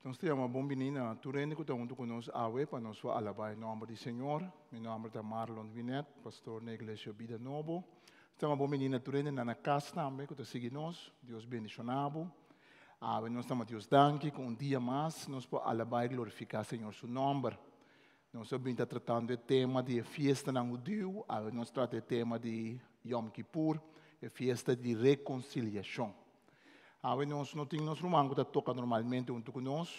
Nos ta yama bon bini na tur hende ku ta huntu ku nos awe pa nos por alabá e nòmber di Señor. Mi nòmber ta Marlon Winet, pastor na Iglesia Bida Nobo. Nos ta yama bon bini na tur hende na na kas tambe ku ta sigui nos. Dios bendishoná bo. Awe nos ta yama Dios danki ku un dia mas nos por alabá i glorifiká Señor su nòmber. Nos a bin ta tratando e tema di e fiestanan hudiu, awe nos trata e tema di Yom Kippur, e fiesta di rekonsiliashon. Awe nos no tin nos ruman ku ta toka normalmente huntu ku nos,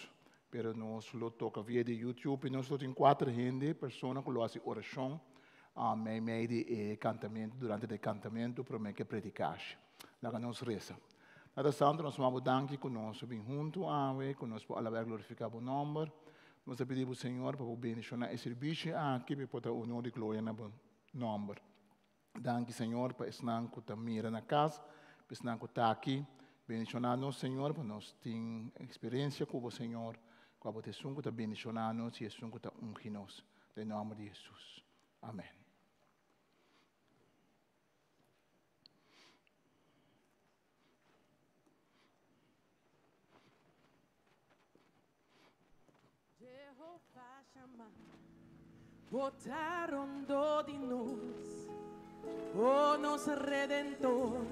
pero nos lo toka via di YouTube i nos lo tin kuater hende, persona ku lo hasi orashon meimei di e kantamentu, durante di e kantamentu promé ku e predikashi. Laga nos resa. Tata Santu, nos maba bo danki ku nos a bin huntu awe, ku nos por alabá i glorifiká bo nòmber. Nos ta pidi bo, Señor, pa bo bendishoná e sirbishi aki, pa e por ta honor i gloria na bo nòmber. Danki, Señor, pa esnan ku ta mira na kas, pa esnan ku ta aki. Bendishoná nos, Señor, pa nos tin eksperensia ku bo, Señor, ku abo ta esun ku ta bendishoná nos i esun ku ta ungi nos. Den nòmber di Hesus. Amèn. Jehová chama, botaron do di nos, oh nos Redentor,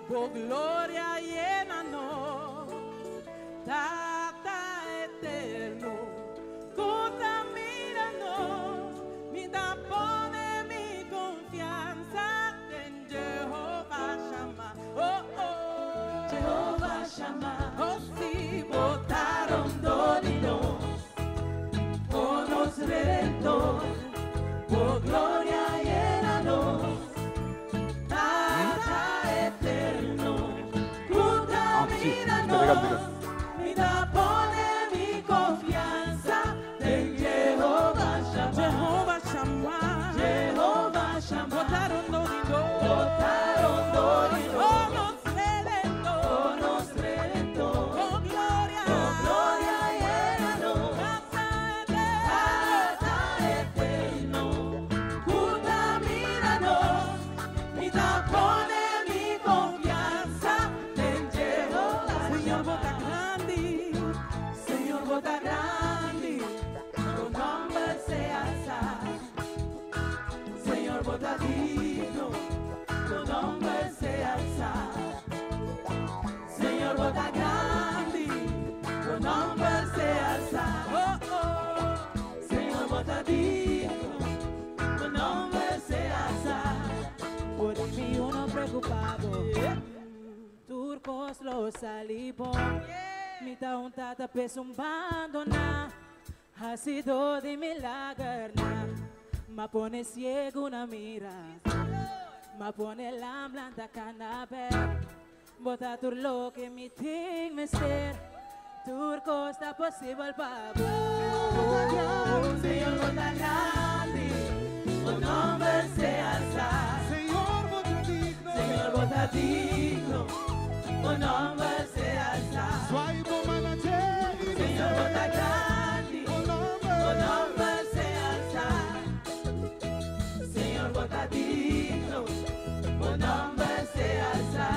bo gloria llena nos, Tata eterno, cu ta mira nos, mi ta pone mi confianza den Jehová chama, oh oh. Jehová chama, oh si, botaron do di nos, oh nos Redentor, bo gloria llena nos, Tata eterno, cu ta Ah, sí, mira espera, espera. nos, mi ta pone mi confianza den Jehová chama, Jehová chama, Jehová chama, botaron do di nos, botaron do di nos, oh nos Redentor, oh nos Redentor, oh gloria, oh gloria llena nos, Tata eterno, Tata eterno, cu ta mira nos, mi ta pone mi confianza den Jehová. Señor, bo ta grandi, Señor, bo ta grandi, bo nomber sea alzá. Señor, bo ta digno, bo nomber sea alzá. Señor, bo ta grandi, bo nomber sea alzá. Oh, oh. Señor, bo ta digno, bo nomber sea alzá. Por mi uno preocupado. Turcos lo salibo. Mi ta un tata peso un bandona. Ha sido di milagernan. Ma pone ciego na mira. Ma pone lam lanta cana bek. Bota tur loke mi tin mester. Tur cos ta posibel pa bo. Señor, bo ta grandi, bo nomber sea alzá. Señor, bo ta digno. Señor, bo ta digno, bo nomber sea alzá. Zwaai bo man na dje i Señor, bo ta grandi, Bo nomber. bo nomber sea alzá. Señor, bo ta digno, bo nomber sea alzá.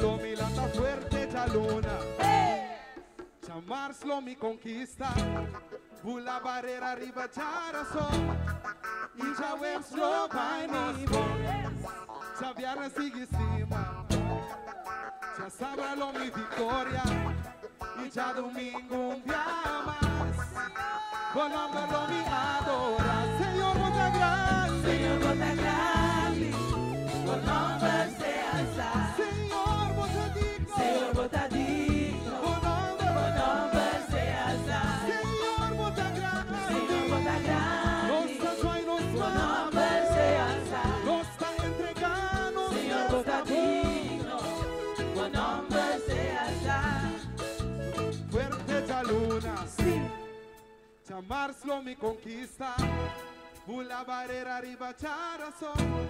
Lo mi lanta fuerte djaluna. Djamars lo mi konkista. Bula barera riba djarason. I djaweps lo bai nos bon. Djabièrnè sigui stima. Djasabra lo mi viktoria. I djadumingu un bia mas. Bo nòmber lo mi adorá. Señor, bo ta grandi. Señor, bo ta grandi, bo nomber sea alzá. Señor, bo ta digno. Señor, bo ta digno, Bo nòmber. bo nomber sea alzá. Señor, bo ta grandi. Señor, bo ta grandi, Nos ta zwaai nos bo man. nomber sea alzá. Nos ta entregá nos Señor, bo ta na bo. digno, bo nomber sea alzá. Fuerte djaluna. Sí. Djamars lo mi konkista. Bula barera riba djarason.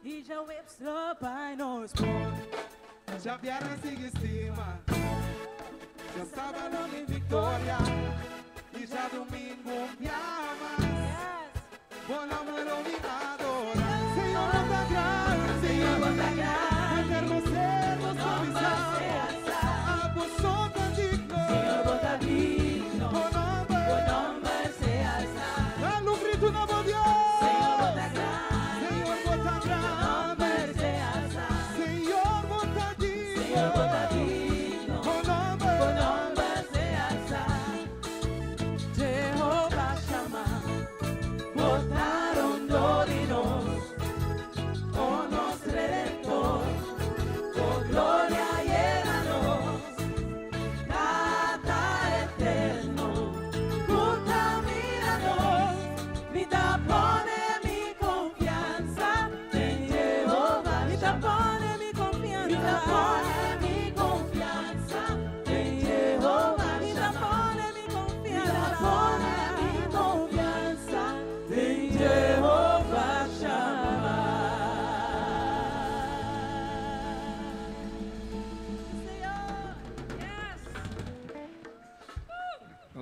I djaweps lo bai nos bon. Djabièrnè sigui stima. Djasabra lo mi viktoria. I djadumingu un bia mas. Bo nomber lo mi adorá. Señor, bo ta grandi. Señor, bo ta grandi. Eterno ser nos Bo nomber ta bisa. sea alzá. Abo so ta digno. Señor, bo ta digno.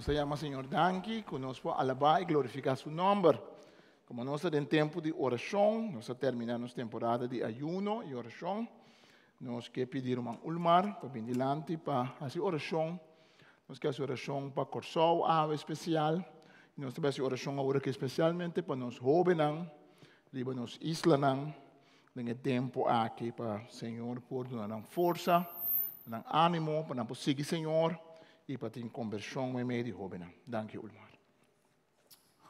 Nos ta yama Señor danki ku nos por alabá i glorifiká su nòmber. Komo nos ta den tempu di orashon, nos a terminá nos temporada di ayuno i orashon. Nos ke pidi ruman Ulmar pa bin dilanti pa hasi orashon. Nos ke hasi orashon pa Kòrsou awe spesial. I nos ta bai hasi orashon awor aki spesialmente pa nos hóbennan riba nos islanan den e tempu aki pa Señor por duna nan forsa, nan ánimo pa nan por sigui Señor i pa tin kombershon meimei di hóbennan. Danki Ulmar.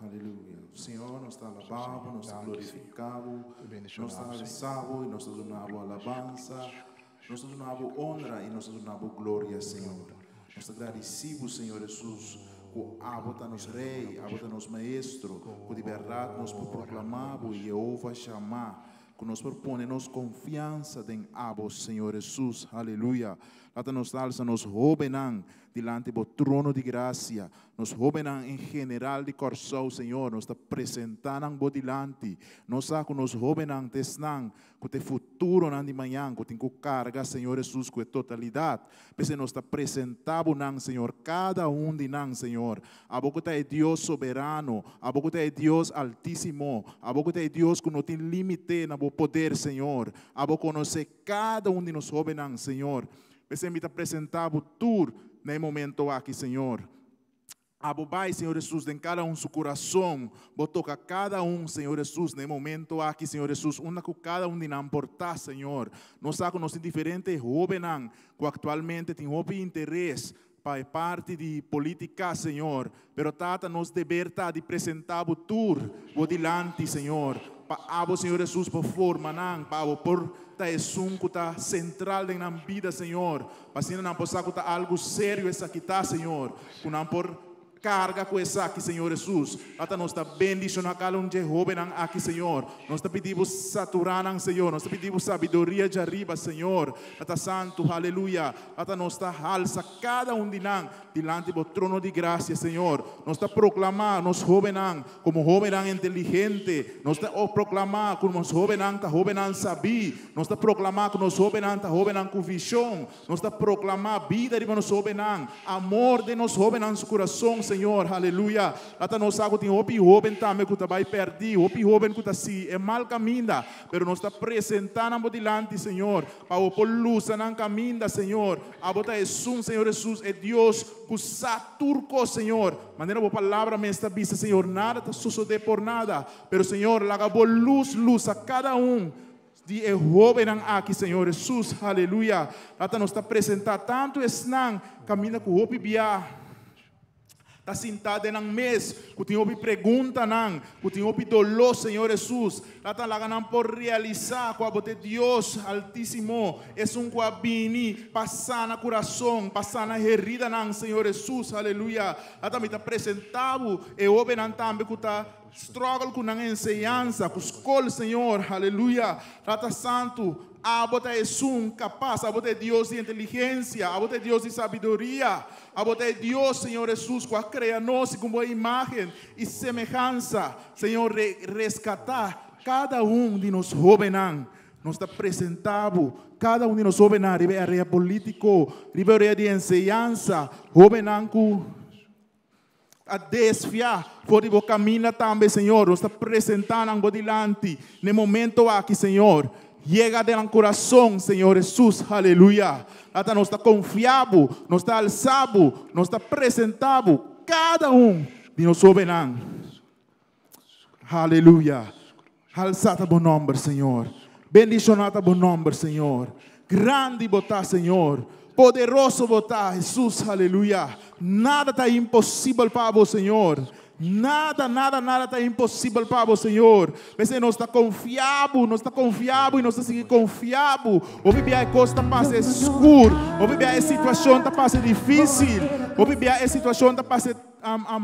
Aleluya. Señor, nos ta alabá bo, nos ta glorifiká bo, nos ta alsá bo i nos ta duna bo alabansa, nos ta duna bo honra i nos ta duna bo gloria, Señor. Nos ta gradisí bo, Señor Hesus, ku abo ta nos Rei, abo ta nos Maestro, ku di bèrdat nos por proklamá bo, Yehova Shamá, ku nos por pone nos konfiansa den abo, Señor Hesus. Aleluya. Lata nos ta alsa nos hóbennan dilanti bo trono di grasia. Nos hóbennan en general di Kòrsou, Señor, nos ta presentá nan bo dilanti. Nos sa ku nos hóbennan ta esnan ku ta e futuronan di mañan, ku tin ku karga, Señor Hesus, ku e totalidat. P'esei nos ta presentá bo nan, Señor, kada un di nan, Señor. Abo ku ta e Dios soberano, abo ku ta e Dios altísimo, abo ku ta e Dios ku no tin límite na bo poder, Señor. Abo konosé kada un di nos hóbennan, Señor. P'esei mi ta presentá bo tur na e momento aki, Señor. Abo bai, Señor Hesus, den kada un su kurason. Bo toka kada un, Señor Hesus, na e momento aki, Señor Hesus, unda ku kada un di nan por ta, Señor. Nos sa ku nos tin diferente hóbennan ku aktualmente tin hopi interes pa e parti di polítika, Señor. Pero Tata, nos deber ta di presentá bo tur bo dilanti, Señor, pa abo, Señor Hesus, por forma nan, pa abo por ta esun ku ta sentral den nan bida, Señor, pa asina nan por sa ku ta algu serio esaki ta, Señor, ku nan por karga ku esaki, Señor Hesus. Tata, nos ta bendishoná kada un dje hóbennan aki, Señor. Nos ta pidi bo saturá nan, Señor. Nos ta pidi bo sabiduria djariba, Señor. Tata Santu, haleluya. Tata, nos ta halsa kada un di nan dilanti bo trono di grasia, Señor. Nos ta proklamá nos hóbennan komo hóbennan inteligente. Nos ta proklamá ku nos hóbennan ta hóbennan sabí. Nos ta proklamá ku nos hóbennan ta hóbennan ku vishon. Nos ta proklamá bida riba nos hóbennan, amor den nos hóbennan su kurason, Señor. Aleluya. Tata, nos sa ku tin hopi hóben tambe ku ta bai pèrdí, hopi hóben ku ta sigui e mal kaminda, pero nos ta presentá nan bo dilanti, Señor. Pa bo por lusa nan kaminda, Señor. Abo ta esun, Señor Hesus, e Dios ku sa tur kos, Señor. Manera bo palabra mes ta bisa, Señor, nada ta sosodé por nada. Pero, Señor, laga bo lus lusa kada un di e hóbennan aki, Señor Hesus. Aleluya. Tata, nos ta presentá tantu esnan kaminda ku hopi bia. Ta sintá den nan mes, ku tin hopi preguntanan, ku tin hopi doló, Señor Hesus. Tata, laga nan por realisá ku abo ta e Dios Altísimo, esun ku a bini pa sana kurason, pa sana heridanan, Señor Hesus. Aleluya. Tata, mi ta presentá bo e hóbennan tambe ku ta struggle ku nan enseñansa, ku skol, Señor. Aleluya. Tata Santu, abo ta esun kapas, abo ta e Dios di inteligensia, abo ta e Dios di sabiduria. Abo ta e Dios, Señor Hesus, ku a krea nos segun bo imágen i semehansa. Señor, reskatá kada un di nos hóbennan. Nos ta presentá bo kada un di nos hóbennan riba e área polítiko, riba e área di enseñansa, hóbennan ku a desviá for di bo kaminda tambe, Señor. Nos ta presentá nan bo dilanti na e momento aki, Señor. Yega den nan kurason, Señor Hesus. Aleluya. Tata, nos ta konfia bo, nos ta alsa bo, nos ta presentá bo kada un di nos hóbennan. Aleluya. Halsá ta bo nòmber, Señor. Bendishoná ta bo nòmber, Señor. Grandi bo ta, Señor. Poderoso bo ta, Hesus. Aleluya. Nada ta imposibel pa bo, Señor. Nada, nada, nada ta imposibel pa bo, Señor. P'esei nos ta konfia bo, nos ta konfia bo i nos ta sigui konfia bo. Hopi bia e kos ta pasa skur, hopi bia e situashon ta pasa difísil, hopi bia e situashon ta pasa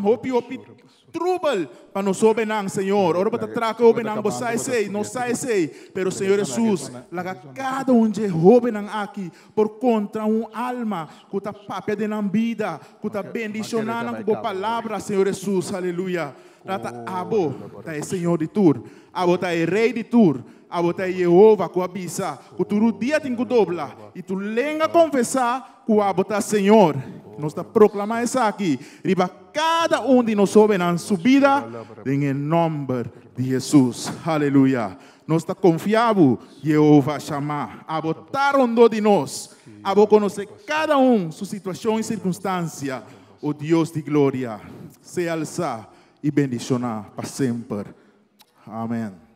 hopi, hopi Trubel pa nos hóbennan, Señor. Ora bo ta trata hóbennan, bo sa esei, nos sa esei. Pero, Señor Hesus, laga kada un dje hóbennan aki por kontra un alma ku ta papia den nan bida, ku ta bendishoná nan ku bo palabra, Señor Hesus. Aleluya. Trata abo ta e Señor di tur. Abo ta e Rei di tur. Abo ta e Yehova ku a bisa ku tur dia tin ku dobla i tur lenga konfesá ku abo ta Señor. Nos ta proklamá esaki riba kada un di nos hóbennan su bida den e nòmber di Hesus. Aleluya. Nos ta konfia bo, Yehova Shama. Abo ta rondó di nos. Abo konosé kada un su situashon i sirkunstansia. O Dios di gloria, sea alsá i bendishoná pa semper. Amèn.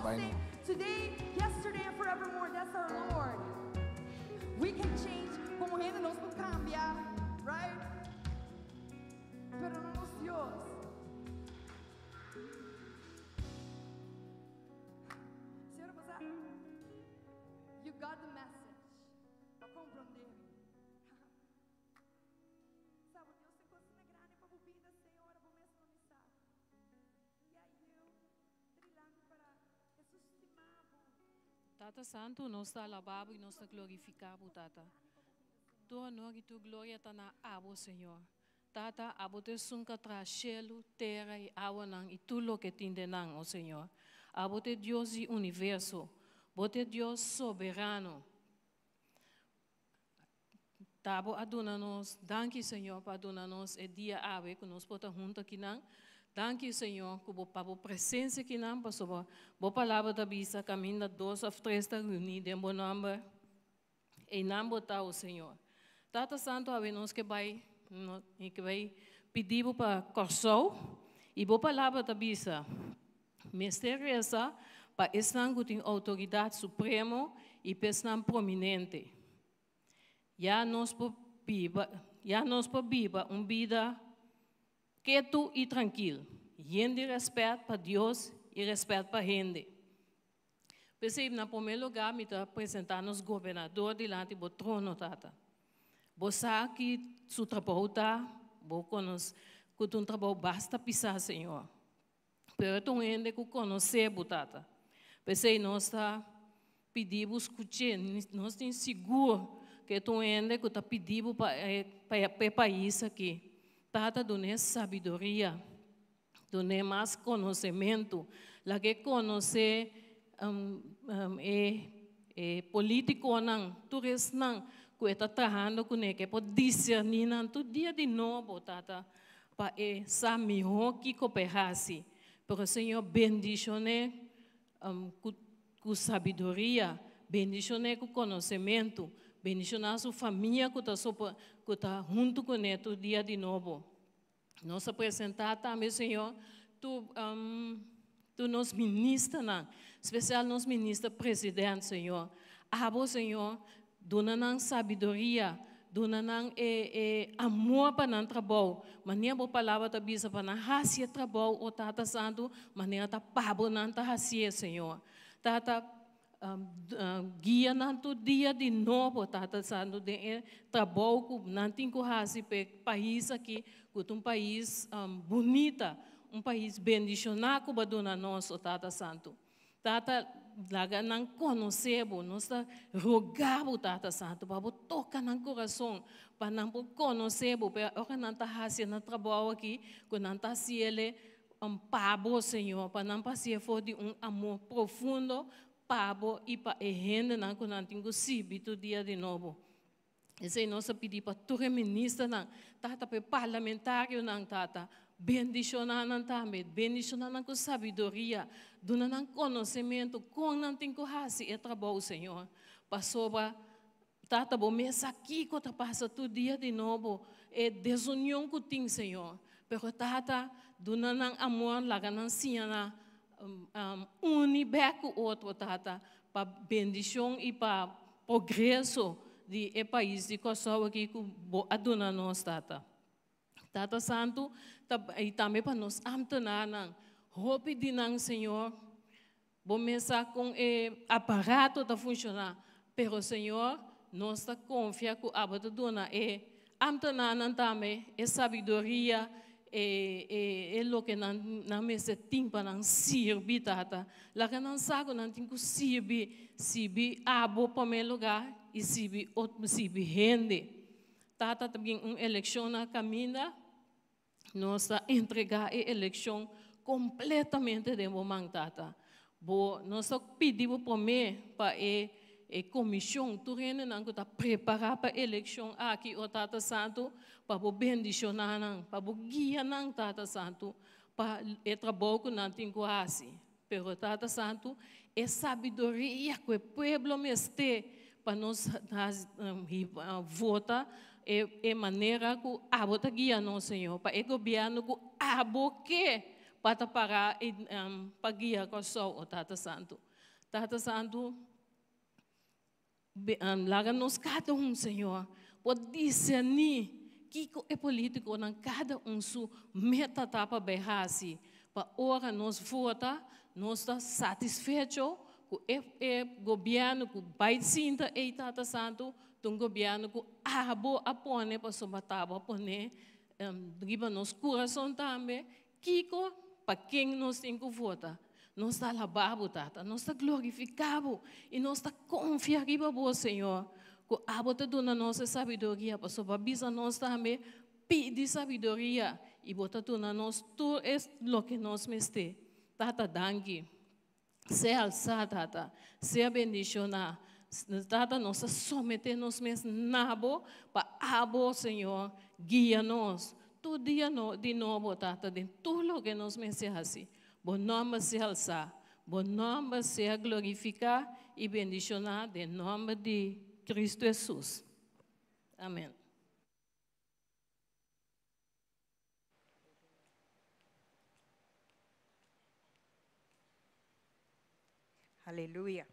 Bai same no. today, yesterday, and forevermore. That's our Lord. We can change komo hende nos por kambia, right? Pero no nos Dios. Señora, pasa, you got the message. Pa komprondé mi. Sa bo Dios tin kosnan grandi pa bo bida, Señora, bo mes no mi sa. Ya yu, trilanti para Hesus stima bo. Tata Santu, nos ta alabá bo i nos ta glorifiká bo, Tata. Tur honor i tur gloria ta na abo, Señor. Tata, abo ta esun ku a traha shelu, tera i awanan i tur loke tin den nan, o Señor. Abo ta e Dios di universo. Bo ta e Dios soberano. Ta bo a duna nos, danki Señor pa a duna nos e dia awe ku nos por ta huntu akinan. Danki Señor ku bo pa bo presensia akinan pasobra bo palabra ta bisa kaminda dos òf tres ta reuní den bo nòmber, einan bo ta, o Señor. Tata Santu awe nos ke bai no ke bai pidi bo pa Kòrsou i bo palabra ta bisa mester resa pa esnan ku tin outoridat supremo i pa esnan prominente. Ya nos por biba, ya nos por biba un bida ketu i trankil, yen di rèspèt pa Dios i rèspèt pa hende. P'esei, na promé lugá mi ta presentá nos gobernador dilanti bo trono, Tata. Bo sa ki su trabou ta, bo konos ku ta un trabou basta pisá, Señor. Pero e ta un hende ku konosé bo, Tata. P'esei nos ta pidi bo skuch'é. Nos tin sigur ku e ta un hende ku ta pidi bo pa e pa e pais aki. Tata, dun'é sabiduria, dun'é mas konosementu. Laga e konosé e e polítikonan, tur esnan ku e ta trahando kuné, ku e por diserní nan tur dia di nobo, Tata. Pa e sa mihó kiko pa e hasi. Pero Señor bendishoné ku ku sabiduria, bendishoné ku konosementu, bendishoná su famia ku ta sopo ku ta huntu kuné tur dia di nobo. Nos a presentá tambe Señor tur tur nos ministernan, spesial nos minister president Señor. Abo Señor Duna nan sabiduria, duna nan e e amor pa nan trabou, manera bo palabra ta bisa pa nan hasi e trabou, o Tata Santu, manera ta pa bo nan ta hasié, Señor. Tata, guia nan tur dia di nobo, Tata Santu, den e trabou ku nan tin ku hasi pa e pais aki, ku ta un pais bunita, un pais bendishoná ku bo a duna nos, o Tata Santu. Tata, laga nan konosé bo. Nos ta rogá bo, Tata Santu, pa bo toka nan kurason, pa nan por konosé bo, pa ora nan ta hasi nan trabou aki, ku nan ta hasi el pa bo, Señor, pa nan por hasié for di un amor profundo pa bo i pa e hendenan ku nan tin ku sirbi tur dia di nobo. Esei nos a pidi pa tur e ministernan, Tata, pa e parlamentarionan, Tata, bendishoná nan tambe, bendishoná nan ku sabiduria, duna nan konosementu kon nan tin ku hasi e trabou, Señor. Pasobra, Tata, bo mes sa kiko ta pasa tur dia di nobo, e desunion ku tin, Señor. Pero, Tata, duna nan amor, laga nan siña na uni bèk ku otro, Tata, pa bendishon i pa progreso di e pais di Kòrsou aki ku bo a duna nos, Tata. Tata Santu, ta i tambe pa nos ámtenarnan. Hopi di nan, Señor, bo mes sa kon e aparato ta funshoná, pero Señor, nos ta konfia ku abo ta duna e ámtenarnan tambe e sabiduria, e e e loke nan nan mester tin pa nan sirbi, Tata. Laga nan sa ku nan tin ku sirbi, sirbi abo promé lugá i sirbi ot sirbi hende. Tata, ta bin un elekshon na kaminda, nos ta entregá e elekshon kompletamente den bo man, Tata. Bo, nos ta pidi bo promé pa e e komishon, tur hendenan ku ta prepará pa elekshon aki, o Tata Santu, pa bo bendishoná nan, pa bo guia nan, Tata Santu, pa e trabou ku nan tin ku hasi. Pero Tata Santu, e sabiduria ku e pueblo mester pa nos vota e e manera ku abo ta guia nos, Señor, pa e gobièrnu ku abo ke. pa ta para i pa guia Kòrsou, o Tata Santu. Tata Santu, laga nos kada un, Señor, por diserní kiko e polítikonan kada un su meta ta pa bai hasi, pa ora nos vota, nos ta satisfecho ku e e gobièrnu ku bai sinta ei, Tata Santu, ta un gobièrnu ku abo a pone, pasobra ta abo a pone riba nos kurason tambe kiko pa ken nos tin ku vota. Nos ta alabá bo, Tata, nos ta glorifiká bo i nos ta konfia riba bo, Señor, ku abo ta duna nos e sabiduria, pasobra bo a bisa nos tambe pidi sabiduria i bo ta duna nos tur e loke nos mester. Tata, danki. Sea alsá, Tata. Sea bendishoná. Tata, nos ta someté nos mes na Bo, pa Abo, Señor, guia nos tur dia di nobo, Tata, den tur loke nos mester hasi. Bo nòmber sea alsá. Bo nòmber sea glorifiká i bendishoná den nòmber di Cristo Hesus. Amèn. Aleluya.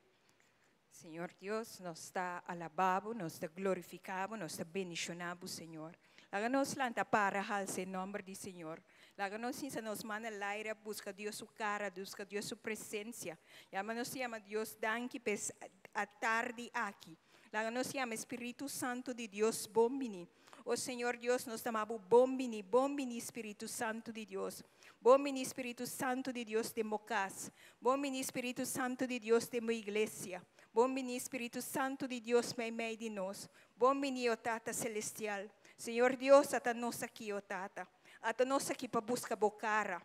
Señor Dios, nos ta alabá Bo, nos ta glorifiká Bo, nos ta bendishoná Bo, Señor. Laga nos lanta para halsa e nòmber di Señor. Laga nos hinsa nos man al aire a buska Dios su kara, buska Dios su presensia. Yama nos yama Dios danki pa es atardi aki. Laga nos yama e Spiritu Santu di Dios bon bini. O Señor Dios, nos ta ama Bo bon bini, bon bini Spiritu Santu di Dios. Bon bini Spiritu Santu di Dios den bo kas. Bon bini Spiritu Santu di Dios den bo iglesia. Bon bini Spiritu Santu di Dios meimei di nos. Bon bini, o Tata Celestial. Señor Dios, ata nos aki, o Tata. Ata nos aki pa buska Bo kara.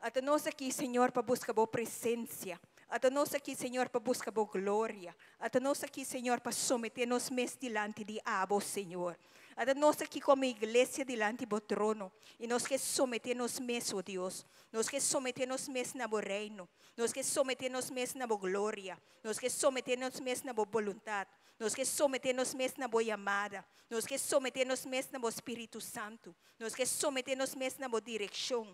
Ata nos aki, Señor, pa buska Bo presensia. Ata nos aki, Señor, pa buska Bo gloria. Ata nos aki, Señor, pa someté nos mes dilanti di Abo, Señor. Ata nos aki komo iglesia dilanti Bo trono, i nos ke someté nos mes, o Dios. Nos ke someté nos mes na Bo reino. Nos ke someté nos mes na Bo gloria. Nos ke someté nos mes na Bo boluntat. Nos ke someté nos mes na Bo yamada. Nos ke someté nos mes na Bo Spiritu Santu. Nos ke someté nos mes na Bo direkshon.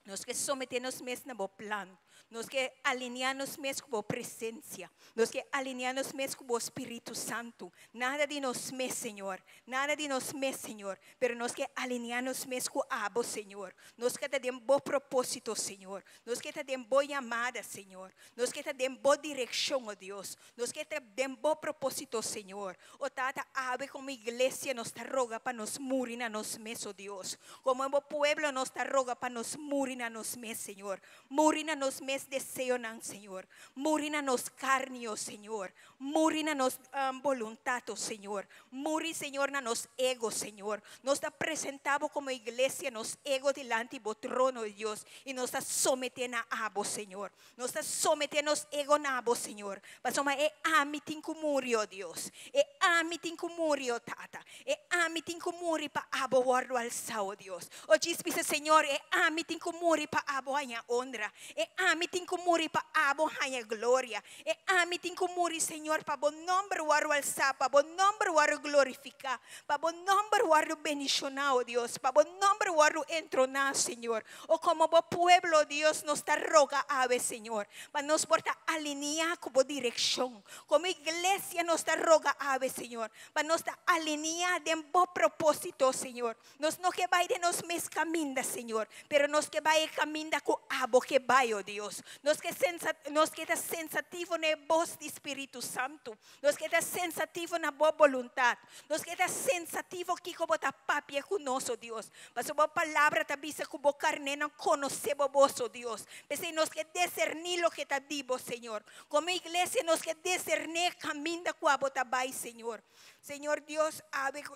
Nos ke someté nos mes na bo plan. Nos ke alineá nos mes ku bo presensia. Nos ke alineá nos mes ku bo Spiritu Santu. Nada di nos mes, Señor. Nada di nos mes, Señor. Pero nos ke alineá nos mes ku abo, Señor. Nos ke ta den bo propósito, Señor. Nos ke ta den bo yamada, Señor. Nos ke ta den bo direkshon, o Dios. Nos ke ta den bo propósito, Señor. O Tata, awe komo iglesia nos ta roga pa nos muri na nos mes, o Dios. Komo bo pueblo nos ta roga pa nos muri na nos mes, Señor. Muri na nos mes deseonan, Señor. Muri na nos karni, o Señor. Muri na nos boluntat, o Señor. Muri, Señor, na nos ego, Señor. Nos ta presentá Bo komo iglesia nos ego dilanti Bo trono, o Dios, i nos ta someté na Abo, Señor. Nos ta someté nos ego na Bo, Señor, pasobra e ami tin ku muri, o Dios. E ami tin ku muri, o Tata. E ami tin ku muri pa Abo wòrdu alsá, o Dios. O djis bisa, Señor, e ami tin ku muri pa Abo haña onra. E ami tin ku muri pa Abo haña gloria. E ami tin ku muri, Señor, pa Bo nòmber wòrdu alsá, pa Bo nòmber wòrdu glorifiká, pa Bo nòmber wòrdu bendishoná, o Dios, pa Bo nòmber wòrdu entroná, Señor. O komo bo pueblo, Dios, nos ta roga awe, Señor, pa nos por ta alineá ku bo direkshon. Komo iglesia nos ta roga awe, Señor, pa nos ta alineá den bo propósito, Señor. Nos no ke bai den nos mes kaminda, Señor, pero nos ke bai e kaminda ku abo ke bai, o Dios. Nos ke sensa, nos ke ta sensativo na e bos di Spiritu Santu. Nos ke ta sensativo na bo boluntat. Nos ke ta sensativo kiko bo ta papia ku nos, o Dios. Pasobra bo palabra ta bisa ku bo karnénan konosé bo bos, o Dios. P'esei nos ke deserní loke ta di bo, Señor. Komo iglesia nos ke deserné e kaminda ku abo ta bai, Señor. Señor Dios, awe ku.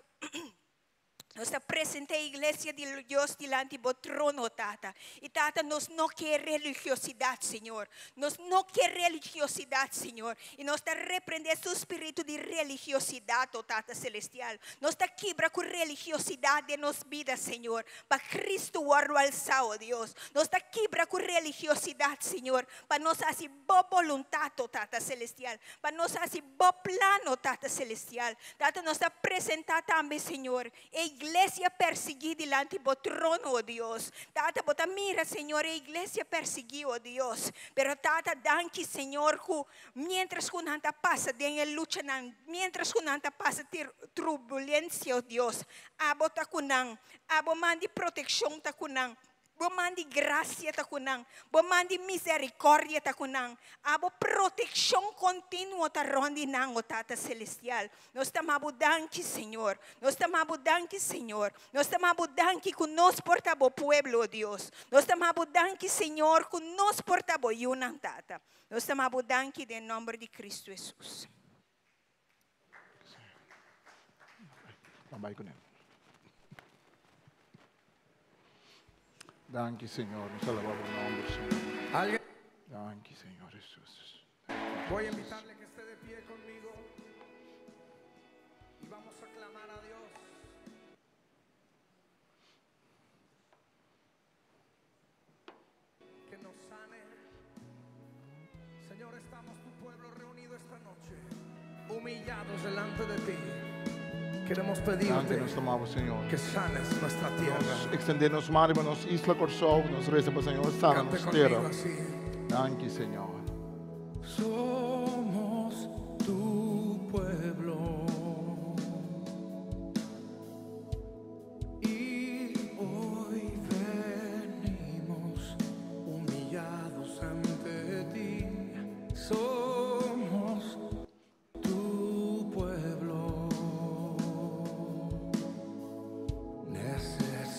Nos ta presentá e iglesia di Dios dilanti bo trono, Tata. I Tata, nos no ke religiosidat, Señor. Nos no ke religiosidat, Señor. I nos ta reprendé su spiritu di religiosidat, o Tata Celestial. Nos ta kibra ku religiosidat den nos bida, Señor, pa Cristo wòrdu alsá, o Dios. Nos ta kibra ku religiosidat, Señor, pa nos hasi Bo boluntat, o Tata Celestial, pa nos hasi Bo plan, o Tata Celestial. Tata, nos ta presentá tambe, Señor, e iglesia. Iglesia persiguí dilanti bo trono, oh Dios. Tata, bo ta mira, Señor, e iglesia persiguí, oh Dios. Pero Tata, danki, Señor, ku mientras ku nan ta pasa den e luchanan, mientras ku nan ta pasa turbulensia, oh Dios, abo ta ku nan, abo man di protekshon ta ku nan. Bo man di grasia ta ku nan. Bo man di miserikòrdia ta ku nan. Abo protekshon kontinuo ta rònt di nan, o Tata Selestial. Nos ta maba bo danki, Señor. Nos ta maba bo danki, Señor. Nos ta maba bo danki ku nos por ta bo pueblo, o Dios. Nos ta maba bo danki, Señor, ku nos por ta bo yunan, Tata. Nos ta maba bo danki den nòmber di Kristu Hesus. Ban bai kuné. Danki Señor, nos alabá bo nomber, Señor. Alguien. Danki Señor Jesús. Voy a invitarle que esté de pie conmigo y vamos a clamar a Dios. Que nos sane. Señor, estamos tu pueblo reunido esta noche, humillados delante de ti. Queremos Danki pedirte nos ta maba, Señor. que sanes nuestra tierra. Nos extendé nos man riba nos isla Kòrsou, nos resa pa Señor sana Cante nos conmigo tera. así. Danki Señor. Somos tu pueblo y hoy venimos humillados ante ti. Somos tu pueblo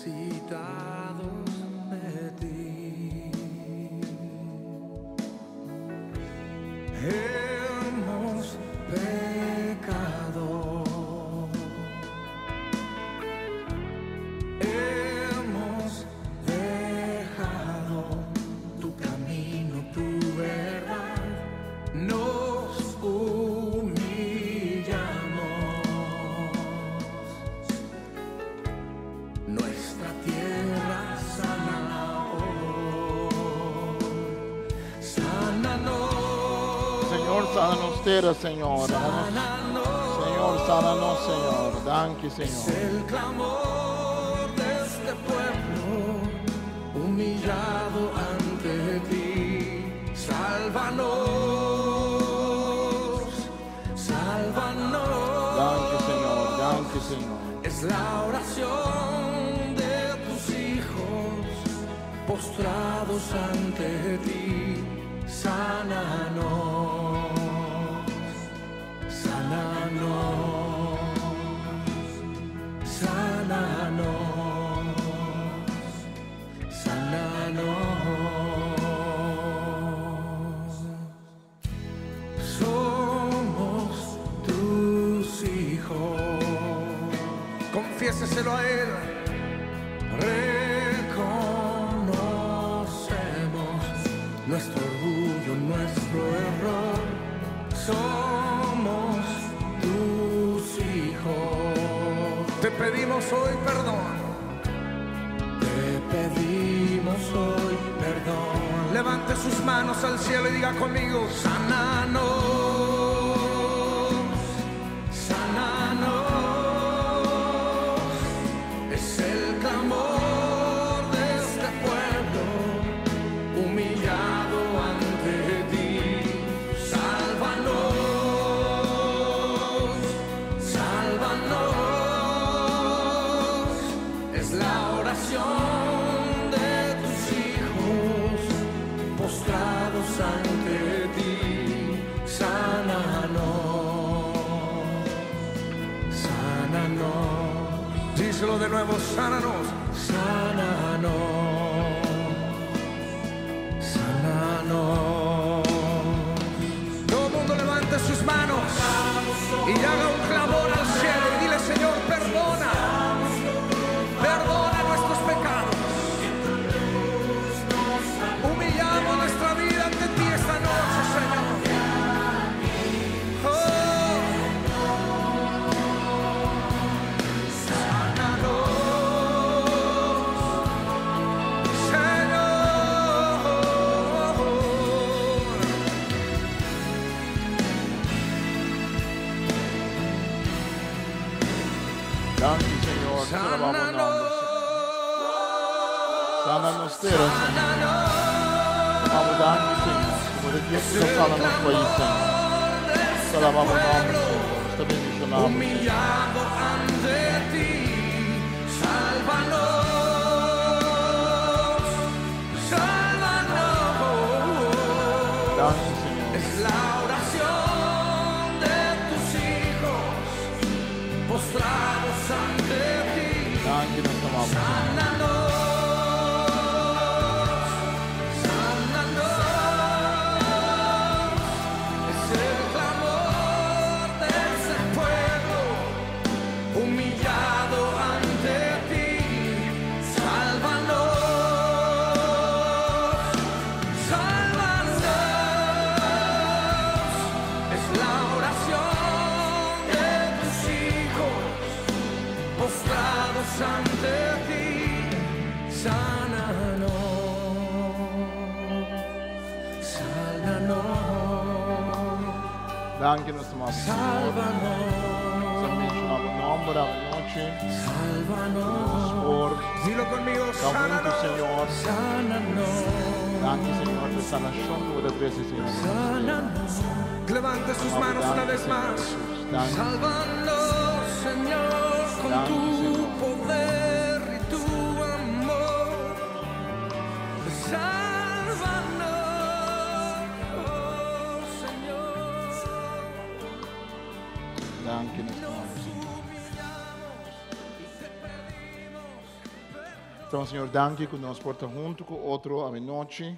necesitados de ti. Hemos pecado, hemos dejado tu camino, tu verdad, nos humillamos. Nuestra tierra sana hoy, sánanos. Señor, sana nos tera, Señor. Señor, sana nos, Señor. Danki, Es Señor. el clamor de este pueblo humillado ante ti. Sálvanos, sálvanos. Danki, Señor. Danki, Señor. Es la oración de tus hijos postrados ante ti. Sánanos, sánanos, sánanos, sánanos. Somos tus hijos. Confiéseselo a Él. Reconocemos nuestro orgullo, nuestro error. Somos tus hijos. Te pedimos hoy perdón. Te pedimos hoy perdón. Levante sus manos al cielo y diga conmigo, sánanos, sánanos. Es el clamor de este pueblo humillado ante ti. Sálvanos, sálvanos. Es la oración de tus hijos postrados ante ti. Sánanos, sánanos. Díselo de nuevo, sánanos, sánanos, sánanos. Todo el mundo levante sus manos y haga un clamor al cielo y dile, Señor, perdona, perdona nuestros pecados. Humillamos nuestra vida ante ti esta noche, Señor. Oh. Sánanos, Nos ta alabá bo nòmber, Señor. Sana nos tera, Señor. Ta bo danki, Señor. Ku bo ta Dios ku ta sana nos pais, Señor. Nos ta alabá bo nòmber, Señor. Nos ta bendishoná bo, Señor. Danki, Señor. Danki nos ta mama, Señor. Danki nos ta mama, Señor. Nos ta menshoná bo nòmber awe nochi. Nos por ta huntu, Señor. Danki, Señor, pa e sanashon ku bo ta trese, Señor, den nos tera. Levante sus Mama, manos una danki, vez Señor más. Jesús. Danki, Señor. Sálvanos, Señor, con Danki, tu Señor. poder y tu amor. Sálvanos, oh, Señor. Danki, nos ta mama, Señor. Então, Señor, danki ku nos por ta huntu ku otro awe nochi.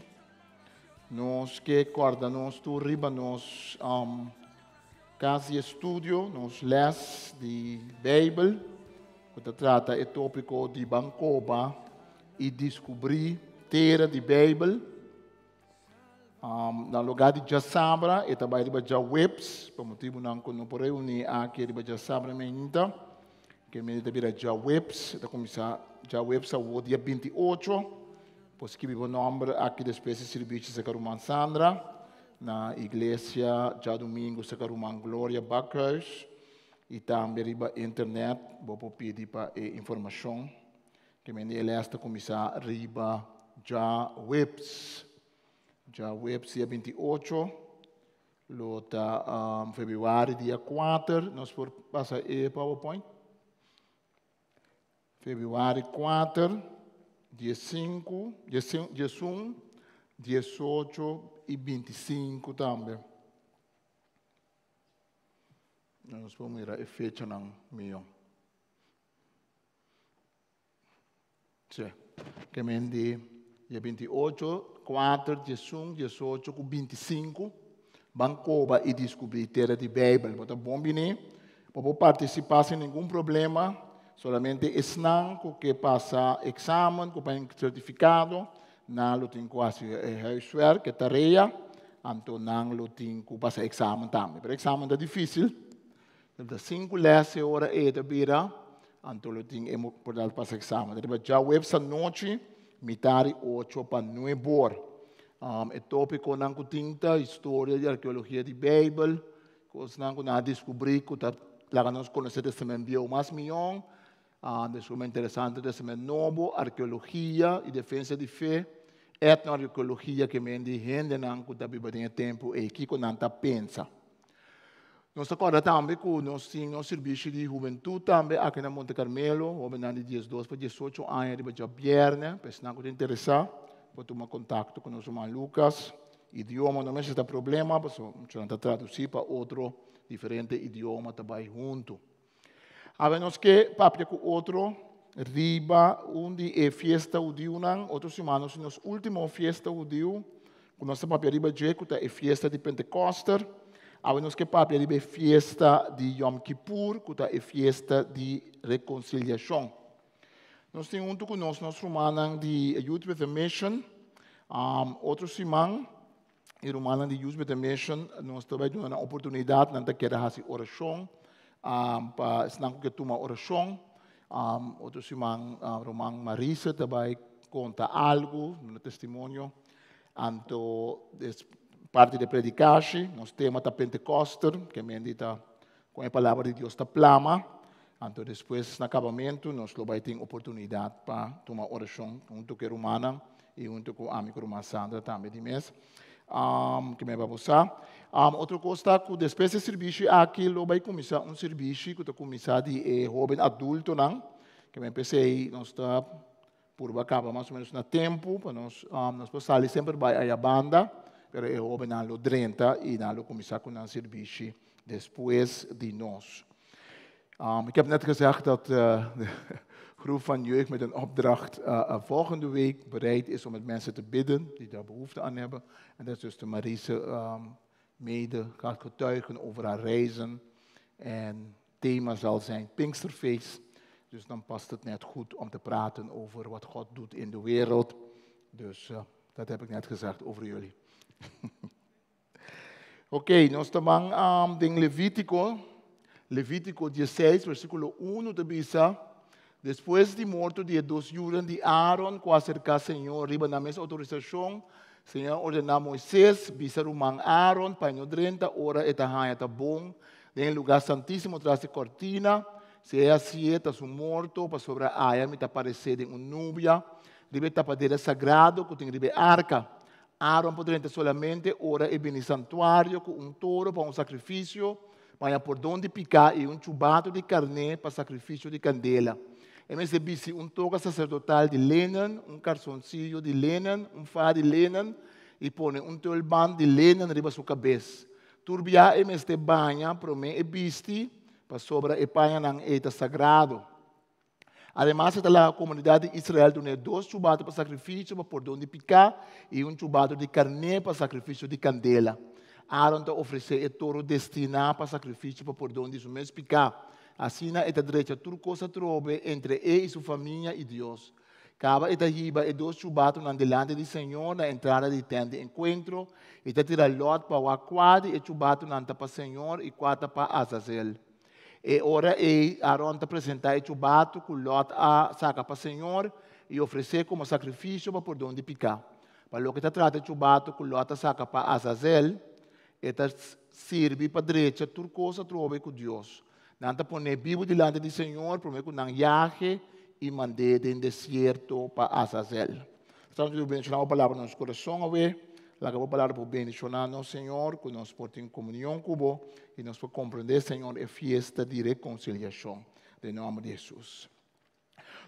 Nos ke kòrda nos tur riba nos kas di estudio, nos lès di Beibel, ku ta trata e tópiko di ban koba i diskubrí tera di Beibel. Na lugá di djasabra e ta bai riba djaweps, pa motibunan ku no por reuní aki riba djasabra mainta, ke mester ta bira djaweps, e ta kuminsá djaweps awor dia 28. Por skibi bo nòmber aki despues di sirbishi serka ruman Sandra, na iglesia djadumingu serka ruman Gloria Bakhuis, i tambe riba internet bo por pidi pa e informashon. Ke mende e lès ta kuminsá riba djaweps. Djaweps dia 28, lo ta febrüari dia 4, nos por pasa e PowerPoint? Febrüari 4, 15, 11, 18 i 25 tambe. Nos por mira e fechanan mihó. Sí. Ke men di dia 28, 4, 11, 18 ku 25, ban koba i diskubrí tera di Beibel. Bo ta bon bini, bo por partisipá sin ningun problema, solamente esnan ku ke pasa eksamen, ku paña sertifikado, nan lo tin ku hasi e huiswerk, e tarea, anto nan lo tin ku pasa eksamen tambe. Pero eksamen ta difísil, Ta 5 les e ora ei ta bira, anto lo tin e por dal pasa examen. Riba djaweps anochi, mitad di 8 pa 9 or. E tópikonan ku tin ta historia di arkeologia di Beibel, kosnan ku nan a diskubrí ku ta laga nos konosé Testament Bieu mas mihó, deskubriment interesante Testament Nobo, arkeologia i defensa di fe, etnoarkeologia ke men di hendenan ku ta biba den e tempu ei, kiko nan ta pensa. Nos ta kòrda tambe ku nos tin nos sirbishi di hubentut tambe aki na Monte Carmelo, hóbennan di 12 pa 18 aña riba djabièrnè. Pa esnan ku ta interesá por tuma kontakto ku nos ruman Lucas. Idioma no mester ta problema pasobra muchanan ta tradusí pa otro diferente idioma ta bai huntu. Awe nos ke papia ku otro riba un di e fiesta hudiunan. Otro siman nos tin nos último fiesta hudiu ku nos ta papia riba dje, ku ta e fiesta di Pentekoster. Awe nos ke papia riba e fiesta di Yom Kippur, ku ta e fiesta di rekonsiliashon. Nos tin huntu ku nos nos rumannan di Youth with a Mission. Otro siman e rumannan di Youth with a Mission nos ta bai duna nan oportunidat, nan ta kere hasi orashon pa esnan ku ke tuma orashon. Otro siman ruman Marisa ta bai konta algu, duna testimonio. Anto parti di predikashi, nos tema ta Pentekoster, ke men di ta kon e palabra di Dios ta plama. Anto despues na kabamentu nos lo bai tin oportunidat pa tuma orashon huntu ku e rumannan i huntu ku ami ku ruman Sandra tambe di mes. Um, ke me bo sa. Um, otro kos ta ku despues e sirbishi aki lo bai kuminsá un sirbishi ku ta kuminsá di e hóben adultonan. Ke men p'esei nos ta purba kaba mas o menos na tempu pa nos um, nos por sali semper bai aya banda, pero e hóbennan lo drenta i nan lo kuminsá ku nan sirbishi despues di nos. Um, ik heb net gezegd dat de groep van jeugd met een opdracht volgende week bereid is om met mensen te bidden die daar behoefte aan hebben. En dat zuster Marise um, mede gaat getuigen over haar reizen. En thema zal zijn Pinksterfeest. Dus dan past het net goed om te praten over wat God doet in de wereld. Dus dat heb ik net gezegd over jullie. Oké, okay, nos ta um, den Levítiko. Levítiko 16, versíkulo 1 ta bisa. Despues di morto di e dos yunan di Aaron, ku a aserká Señor riba nan mes outorisashon, Señor a ordená Moises, Bisa ruman Aaron pa e no drenta ora e ta haña ta bon den e lugá santísimo tras di kòrtina. Si e hasié, ta su morto, pasobra aya mi ta aparesé den un nubia riba e tapadera sagrado ku tin riba e arka. Aaron por drenta solamente ora e bini santuario ku un toro pa un sakrifisio pa haña pordon di piká i un chubato di karné pa sakrifisio di kandela. E mester bisti un toga saserdotal di lenen, un karsonsiyo di lenen, un faha di lenen i pone un tulband di lenen riba su kabes. Tur bia e mester baña promé e bisti, pasobra e pañanan ei ta sagrado. Ademas e ta laga komunidat di Israel dun'é dos chubato pa sakrifisio pa pordon di piká i un chubato di karné pa sakrifisio di kandela. Aaron ta ofresé e toro destiná pa sakrifisio pa pordon di su mes piká. Asina e ta drecha tur kos atrobe entre e i su famia i Dios. Kaba e ta hiba e dos chubatonan dilanti di señor na entrada di tènt di enkuentro i ta tira lòt pa wak kua di e chubatonan ta pa señor i kua ta pa Azazel. E ora ei Aron ta presentá e chubatu ku Lòt a saka pa señor i ofresé komo sakrifisio pa pordon di piká. Pa loke ta trata e chubatu ku Lòt a saka pa Azazel, e ta sirbi pa drecha tur kos atrobe ku Dios. Nan ta pon'é bibu dilanti di señor promé ku nan yage i mand'é den desierto pa Azazel. Santo Dios, bendishoná bo palabra na nos kurason awe. Laga bo palabra por bendishoná nos, Señor, ku nos por tin komunion ku bo i nos por komprendé, Señor, e fiesta di rekonsiliashon. Den nòmber di Hesus.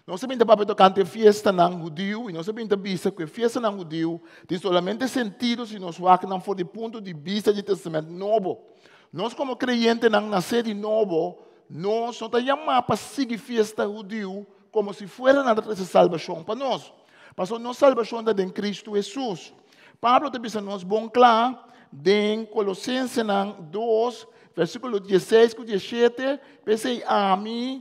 Nos a bin ta papia tokante e fiestanan hudiu i nos a bin ta bisa ku e fiestanan hudiu tin solamente sentido si nos wak nan for di punto di bista di Tèstamènt Nobo. Nos komo kreyentenan nasé di nobo, nos no ta yamá pa sigui fiesta hudiu komo si fuera nan ta trese salbashon pa nos. Pasobra nos salbashon ta den Kristu Hesus. Pablo ta bisa nos bon kla den Kolosensenan 2, versíkulo 16 ku 17, P'esei ami,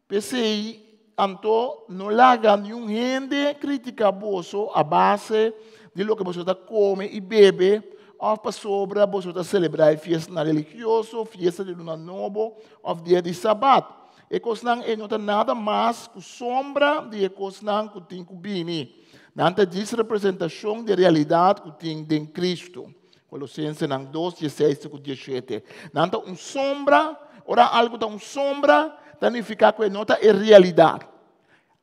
p'esei anto no laga niun hende kritiká boso a base di loke boso ta kome i bebe, òf pasobra boso ta selebrá e fiestanan religioso, fiesta di luna nobo òf dia di sabat. E kosnan ei no ta nada mas ku sombra di e kosnan ku tin ku bini. Nan ta djis representashon di e realidat ku tin den Kristu. Kolosensenan 2, 16 te ku 17. Nan ta un sombra. Ora algu ta un sombra, ta nifiká ku e no ta e realidat.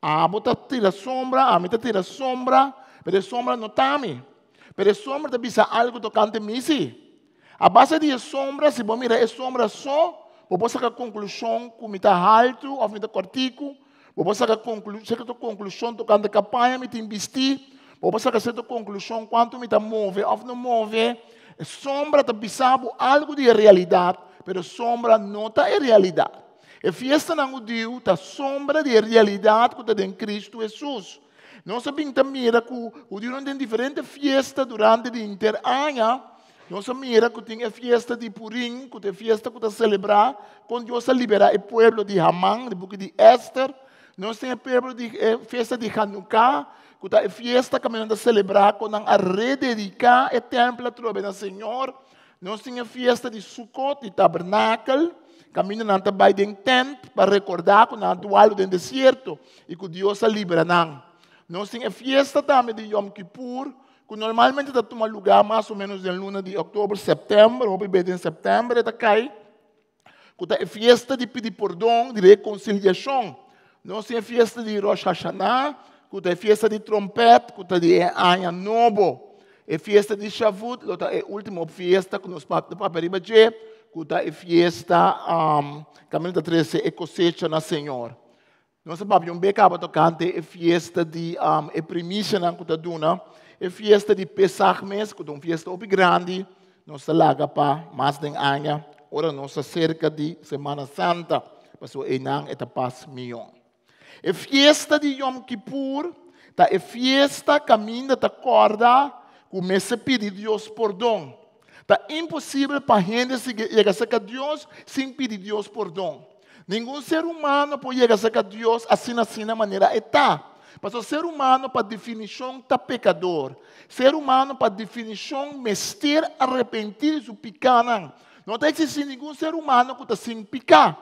Abo ta tira sombra, ami ta tira sombra, pero e sombra no ta mi. Pero e sombra ta bisa algu tokante mi sí. A base di e sombra, si bo mira e sombra so, bo por saka konklushon ku mi ta haltu òf mi ta kòrtiku. Bo por saka sierto konklushon tokante kapaña mi tin bistí. Bo por saka sierto konklushon kuantu mi ta move òf no move. E sombra ta bisa bo algu di e realidat, pero sombra no ta e realidat. E fiestanan hudiu ta sombra di e realidat ku ta den Kristu Hesus. Nos a bin ta mira ku hudiunan den diferente fiesta durante di henter aña. Nos a mira ku tin e fiesta di Purim, ku ta e fiesta ku ta selebrá kon Dios a liberá e pueblo di Haman, di buki di Ester. Nos tin e pueblo di e fiesta di Hanukkah, ku ta e fiesta ku nan ta selebrá kon nan a redediká e tèmpel atrobe na Señor. Nos tin e fiesta di Sukot, di Tabernakel, kaminda nan ta bai den tènt pa rekordá ku nan a dualu den desierto i ku Dios a libra nan. Nos tin e fiesta tambe di Yom Kippur, ku normalmente ta tuma lugá mas o ménos den luna di òktober, sèptèmber, hopi bes den sèptèmber e ta kai. ku ta e fiesta di pidi pordon, di rekonsiliashon. Nos tin e fiesta di Rosh Hashanah, ku ta e fiesta di trompèt, ku ta di e aña nobo. E fiesta di Shavuot lo ta e último fiesta ku nos ta papia riba dje, ku ta e fiesta um, kaminda ta trese e kosecha na Señor. Nos a papia un be kaba tokante e fiesta di um, e primisianan ku ta duna, e fiesta di Pesach mes, ku ta un fiesta hopi grandi, nos ta laga pa mas den aña, ora nos ta serka di Semana Santa, pasobra einan e ta pas mion. E fiesta di Yom Kippur ta e fiesta kaminda ta kòrda ku mester pidi Dios pordon. Ta imposibel pa hende yega serka Dios sin pidi Dios pordon. Ningun ser humano por yega serka Dios asina asina manera e ta. Pasobra ser humano pa definishon ta pekador. Ser humano pa definishon mester arepentí di su pikánan. No ta eksistí ningun ser humano ku ta sin piká.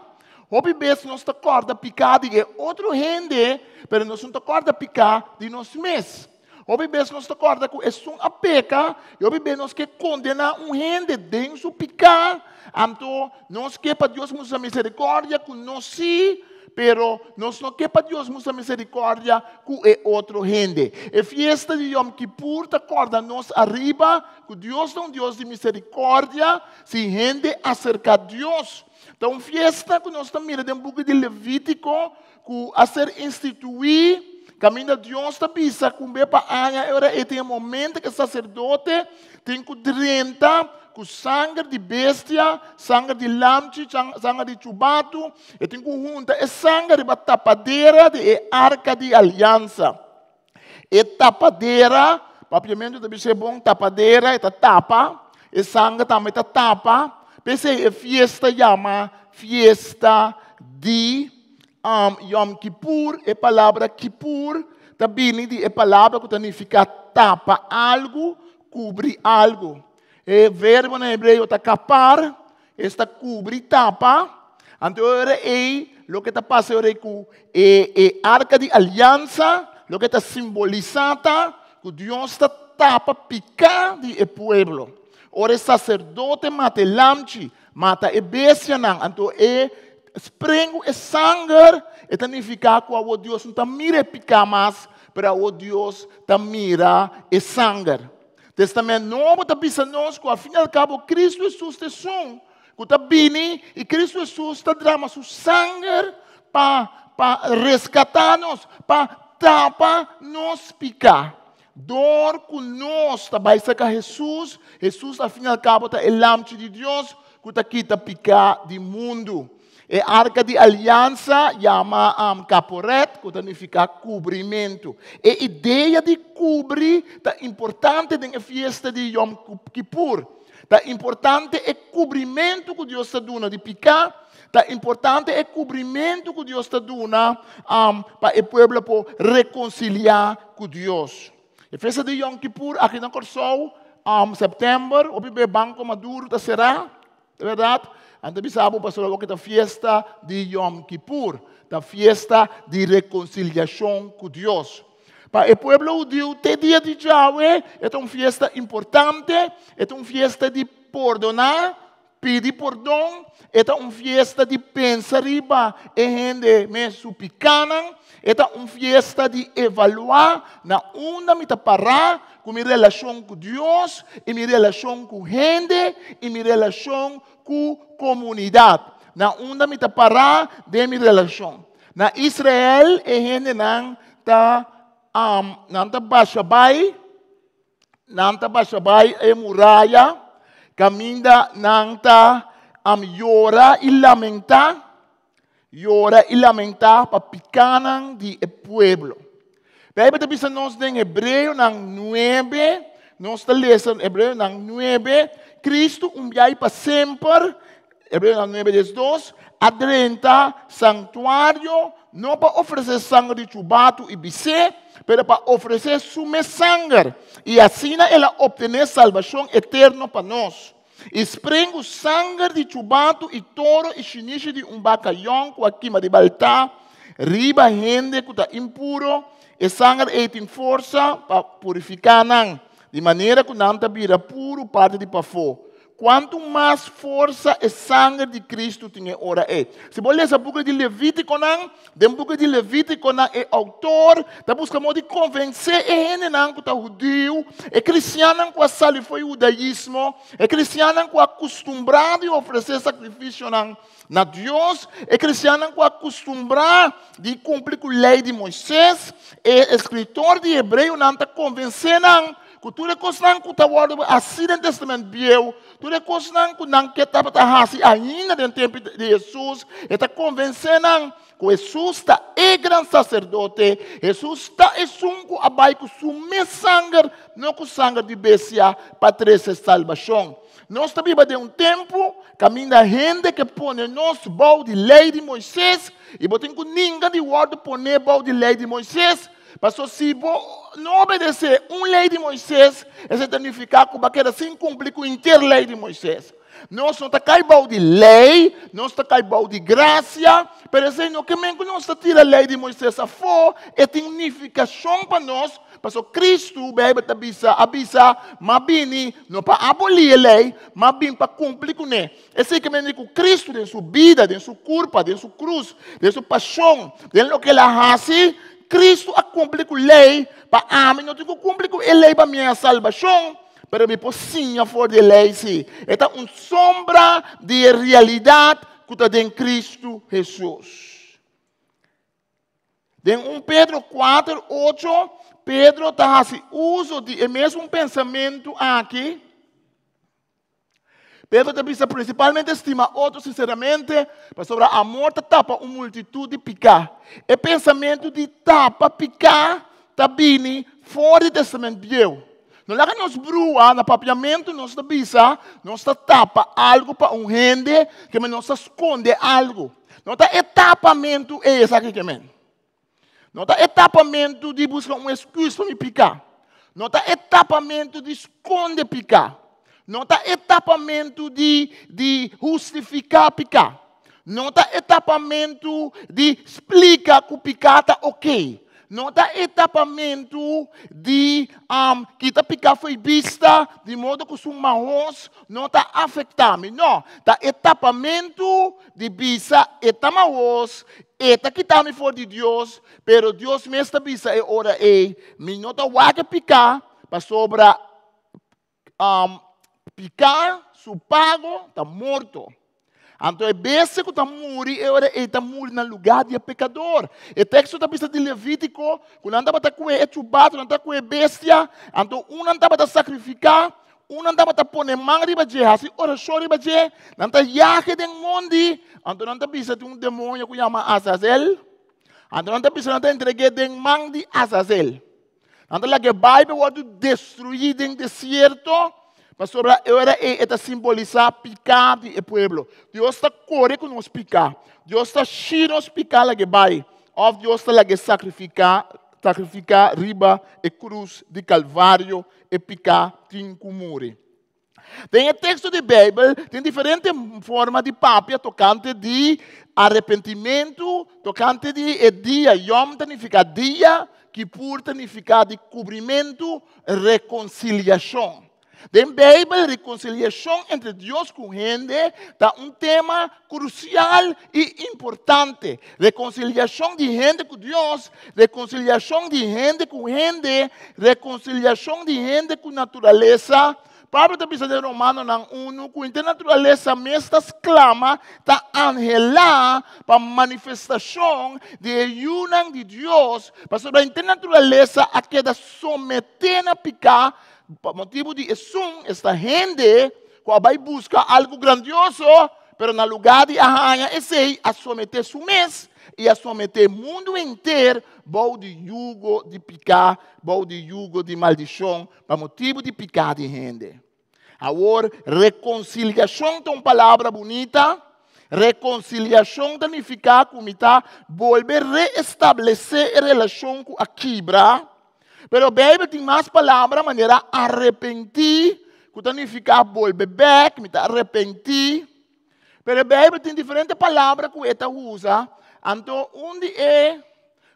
Hopi bes nos ta kòrda piká di e otro hende, pero nos no ta kòrda piká di nos mes. Hopi bes nos ta kòrda ku esun a peka i hopi bes nos ke kondená un hende den su piká, anto nos ke pa Dios mustra miserikòrdia ku nos sí, pero nos no ke pa Dios mustra miserikòrdia ku e otro hende. E fiesta di Yom Kippur ta kòrda nos ariba ku Dios ta un Dios di miserikòrdia si hende aserká Dios. Ta un fiesta ku nos ta mira den buki di Levítiko ku a ser instituí kaminda Dios ta bisa ku un bes pa aña e ora ei tin e momento ku e saserdote tin ku drenta ku sanger di bestia, sanger di lamchi, sanger di chubatu, e tin ku hunta e sanger riba tapadera di e arka di aliansa. E tapadera, papiamentu ta bisa e bon tapadera, e ta tapa, e sanger tambe ta tapa. P'esei e fiesta yama fiesta di um, Yom Kippur. E palabra Kippur ta bini di e palabra ku ta nifiká tapa algu, kubri algu. E verbo na hebreo ta kapar, esta kubri, tapa. Anto e ora ei, loke ta pasa e ora ei ku e, e arka di aliansa, loke ta simbolisá ta ku Dios ta tapa piká di e pueblo. Ora e saserdote mata e lamchi, mata e bestianan, anto e sprengu e sanger, e ta nifiká ku awor Dios no ta mira e piká mas, pero awor Dios ta mira e sanger. Testament Nobo ta bisa nos ku al fin i al kabo Kristu Hesus ta esun ku ta bini i Kristu Hesus ta drama su sanger pa pa reskatá nos, pa tapa nos piká. Dor ku nos ta bai serka Hesus, Hesus al fin i al kabo ta e Lamchi di Dios ku ta kita piká di mundu. E arka di aliansa yama um, kaporet, ku ta nifiká kubrimentu. E idea di kubri ta importante den e fiesta di Yom Kippur. Ta importante e kubrimentu ku Dios ta duna di piká, ta importante e kubrimentu ku Dios ta duna um, pa e pueblo por rekonsiliá ku Dios. E fiesta di Yom Kippur aki na Kòrsou, um, sèptèmber, hopi be Banko Maduro ta será. Ta bèrdat? Nan ta bisa bo pasobra awor ku ta fiesta di Yom Kippur, ta fiesta di rekonsiliashon ku Dios. Pa e pueblo hudiu te dia di djawe e ta un fiesta importante, e ta un fiesta di pordoná, pidi pordon, e ta un fiesta di pensa riba e hende mes su pikánan, e ta un fiesta di evaluá na unda mi ta pará ku mi relashon ku Dios i mi relashon ku hende i mi relashon ku komunidat. Na unda mi ta pará den mi relashon. Na Israel e hendenan ta um, nan ta basha bai, nan ta basha bai e muraya, kaminda nan ta um, yora i lamentá Yora i lamentá pa pikánan di e pueblo. Beibel ta bisa nos den Hebreonan 9, nos ta lesa Hebreonan 9, Kristu un biaha i pa semper, Hebreonan 9 diesdos, a drenta santuario no pa ofresé sanger di chubatu i bisé, pero pa ofresé su mes sanger, i asina el a optené salbashon eterno pa nos. I sprengu sanger di chubatu i toro i shinishi di un baka yòn ku a kima riba altá, riba hende ku ta impuro, e sanger ei tin forsa pa purifiká nan, di manera ku nan ta bira puru parti di pafó. Kuantu mas forsa e sanger di Kristu tin e ora ei? Si bo lesa buki di Levítikonan, den buki di Levítikonan e outor ta buska modo di konvensé e hendenan ku ta hudiu, e kristiannan ku a sali for di hudaismo, e kristiannan ku a kustumbrá di ofresé sakrifisionan na Dios, e kristiannan ku a kustumbrá di kumpli ku Lei di Moisés, e eskritor di Hebreonan ta konvensé nan Ku tur e kosnan ku ta wòrdu hasí den Tèstamènt Bieu, tur e kosnan ku nan ke tabata hasi ainda den tempu di Hesus, e ta konvensé nan ku Hesus ta e gran saserdote, Hesus ta esun ku a bai ku su mes sanger, no ku sanger di bestia, pa trese salbashon. Nos ta biba den un tempu kaminda hende ke pone nos bou di Lei di Moisés, i bo tin ku ninga di wòrdu poné bou di Lei di Moisés. Pasobra si bo no obedesé un lei di Moisés, esei ta nifiká ku bo a keda sin kumpli ku henter lei di Moisés. Nos no ta kai bou di lei, nos ta kai bou di grasia, pero esei no ke men ku nos ta tira lei di Moisés afó, e tin nifikashon pa nos, pasobra Kristu, Beibel ta bisa, a bisa, M'a bini no pa abolí e lei, m'a bin pa kumpli kuné. Esei ke men di ku Kristu den su bida, den su kurpa, den su krus, den su pashon, den loke el a hasi, Kristu a kumpli ku lei pa ami no tin ku kumpli ku e lei pa mi haña salbashon, pero mi por siña for di e lei sí. E ta un sombra di e realidat ku ta den Kristu Hesus. Den 1 Pedro 4, 8, Pedro ta hasi uso di e mesun pensamentu aki. Pedro ta bisa prinsipalmente stima otro sinseramente, pasobra amor ta tapa un multitut di piká. E pensamentu di tapa piká ta bini for di Testament Bieu. No laga nos brua, na papiamentu nos ta bisa, nos ta tapa algu pa un hende, ke men nos ta skonde algu. No ta e tapamentu ei esaki ke men. No ta e tapamentu di buska un excuse pa mi piká. No ta e tapamentu di skonde piká. No ta e tapamentu di, di hustifiká piká. No ta e tapamentu di splika ku piká ta oké. No ta e tapamentu di um, kita piká fo'i bista di modo ku su mahos no ta afektá mi. No, ta e tapamentu di bisa e ta mahos, E ta kita mi for di Dios, pero Dios mes ta bisa e ora ei, Mi no ta wak e piká, pasobra um, piká su pago ta morto. Anto e bestia ku ta muri e ora ei ta muri na lugá di e pekador. E teksto ta bisa di Levítiko ku nan tabata kue e chubato, nan tabata kue e bestia, anto un nan tabata sakrifiká, Un nan tabata pone man riba dje, hasi orashon riba dje, nan ta yage den mondi, anto nan ta bisa tin un demonio ku yama Azazel, anto nan ta bisa nan ta entreg'é den man di Azazel. Nan ta laga e bai pa e wòrdu destruí den desierto, pasobra e ora ei e ta simbolisá piká di e pueblo. Dios ta kore ku nos piká, Dios ta shi nos piká laga e bai, òf Dios ta laga e sakrifiká, sakrifiká riba e krus di Kalvario e piká tin ku muri. Den e teksto di Beibel tin diferente forma di papia tokante di arepentimentu, tokante di e dia. Yom ta nifiká dia, Kipur ta nifiká di kubrimentu, rekonsiliashon. Den Beibel, rekonsiliashon entre Dios ku hende ta un tema krusial i importante. Rekonsiliashon di hende ku Dios, rekonsiliashon di hende ku hende, rekonsiliashon di hende ku naturalesa. Pablo ta bisa den Romanonan unu ku henter naturalesa mes ta sklama, ta anhelá pa manifestashon di e yunan di Dios, pasobra henter naturalesa a keda someté na piká pa motibu di esun, esta hende, ku a bai buska algu grandioso, pero na lugá di a haña esei, a someté su mes i a someté mundu henter bou di yugo di piká, bou di yugo di maldishon, pa motibu di piká di hende. Awor, rekonsiliashon ta un palabra bunita. Rekonsiliashon ta nifiká ku mi ta bolbe reestablesé e relashon ku a kibra. Pero Beibel tin mas palabra manera arepentí, ku ta nifiká bolbe bèk, mi ta arepentí. Pero Beibel tin diferente palabra ku e ta usa. Anto un di e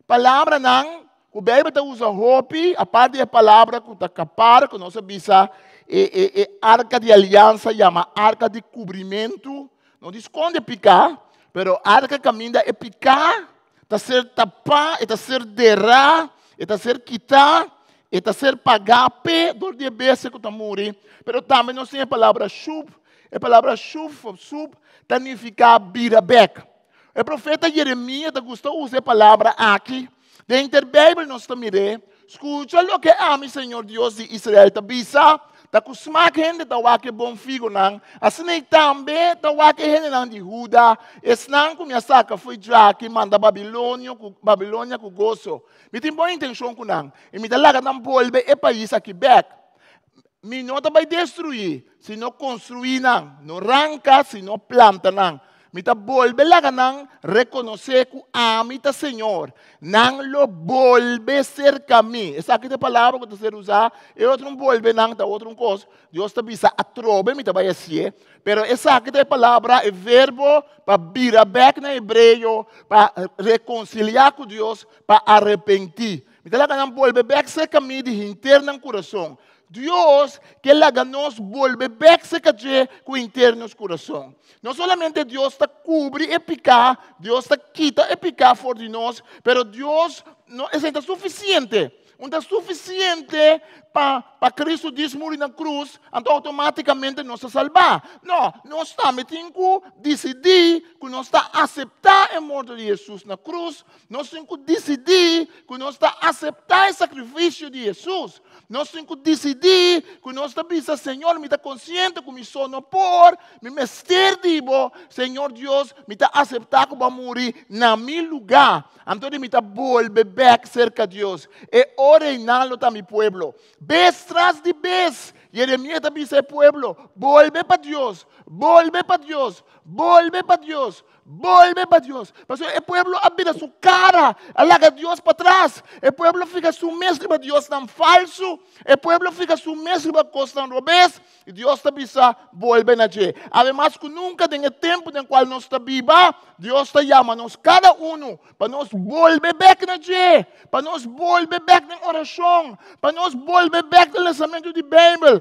palabranan. ku Beibel ta usa hopi, aparte di e palabra ku ta kapar, ku nos a bisa e, e, e arka di aliansa yama arka di kubrimentu, no di skonde piká, pero arka kaminda e piká ta ser tapá, e ta ser derá, e ta ser kitá, e ta ser pagá p'e dor di e bestia ku ta muri. Pero tambe nos tin e palabra shub. E palabra shub of sub ta nifiká bira bèk. E profeta Jeremia ta gusta usa e palabra aki. Den henter Beibel nos ta mir'é, Skucha loke ami, Señor Dios di Israel, ta bisa, Ta ku smak hende ta wak e bon figonan, asina ei tambe ta wak e hendenan di Huda, esnan ku mi a saka fo'i djaki manda Babilonia ku Babilonia ku goso. Mi tin bon intenshon ku nan, i mi ta laga nan bolbe e pais aki bèk. Mi no ta bai destruí, sino konstruí nan, no ranka, sino planta nan. Mi ta bolbe laga nan rekonosé ku ami ta Señor. Nan lo bolbe serka mi. Esaki ta e palabra ku ta ser usá. E otro un bolbe nan ta otro un kos. Dios ta bisa atrobe mi ta bai hasié. Pero esaki ta e palabra, e verbo pa bira bèk na hebreo, pa rekonsiliá ku Dios, pa arepentí. Mi ta laga nan bolbe bèk serka mi di henter nan kurason. Dios ke laga nos bolbe bèk serka dje ku henter nos kurason. No solamente Dios ta kubri e piká, Dios ta kita e piká for di nos, pero Dios no, esei ta sufisiente. Un ta sufisiente pa pa Kristu dis muri na krus, anto outomátikamente nos ta salbá. No, nos tambe tin ku disidí ku nos ta aseptá e morto di Hesus na krus, nos tin ku disidí ku nos ta aseptá e sakrifisio di Hesus. Nos tin ku disidí ku nos ta bisa, Señor, mi ta konsiente ku mi so no por, mi mester di bo. Señor Dios, mi ta aseptá ku bo a muri na mi lugá. Anto di mi ta bolbe bèk serka Dios. E ora einan lo ta mi pueblo. Bes tras di bes, Yeremia ta bisa e pueblo, Bolbe pa Dios, bolbe pa Dios, bolbe pa Dios. Bolbe pa Dios. Pasobra e pueblo a bira su cara, a laga Dios patras. E pueblo fica su mes riba diosnan falsu. E pueblo fica su mes riba cosnan robes. Y Dios ta bisa, bolbe na dje. Ademas cu nunca den e tempo den cual nos ta biba, Dios ta yama nos cada uno pa nos bolbe bek na dje, pa nos bolbe bek den oracion, pa nos bolbe bek den lesamento di Bijbel.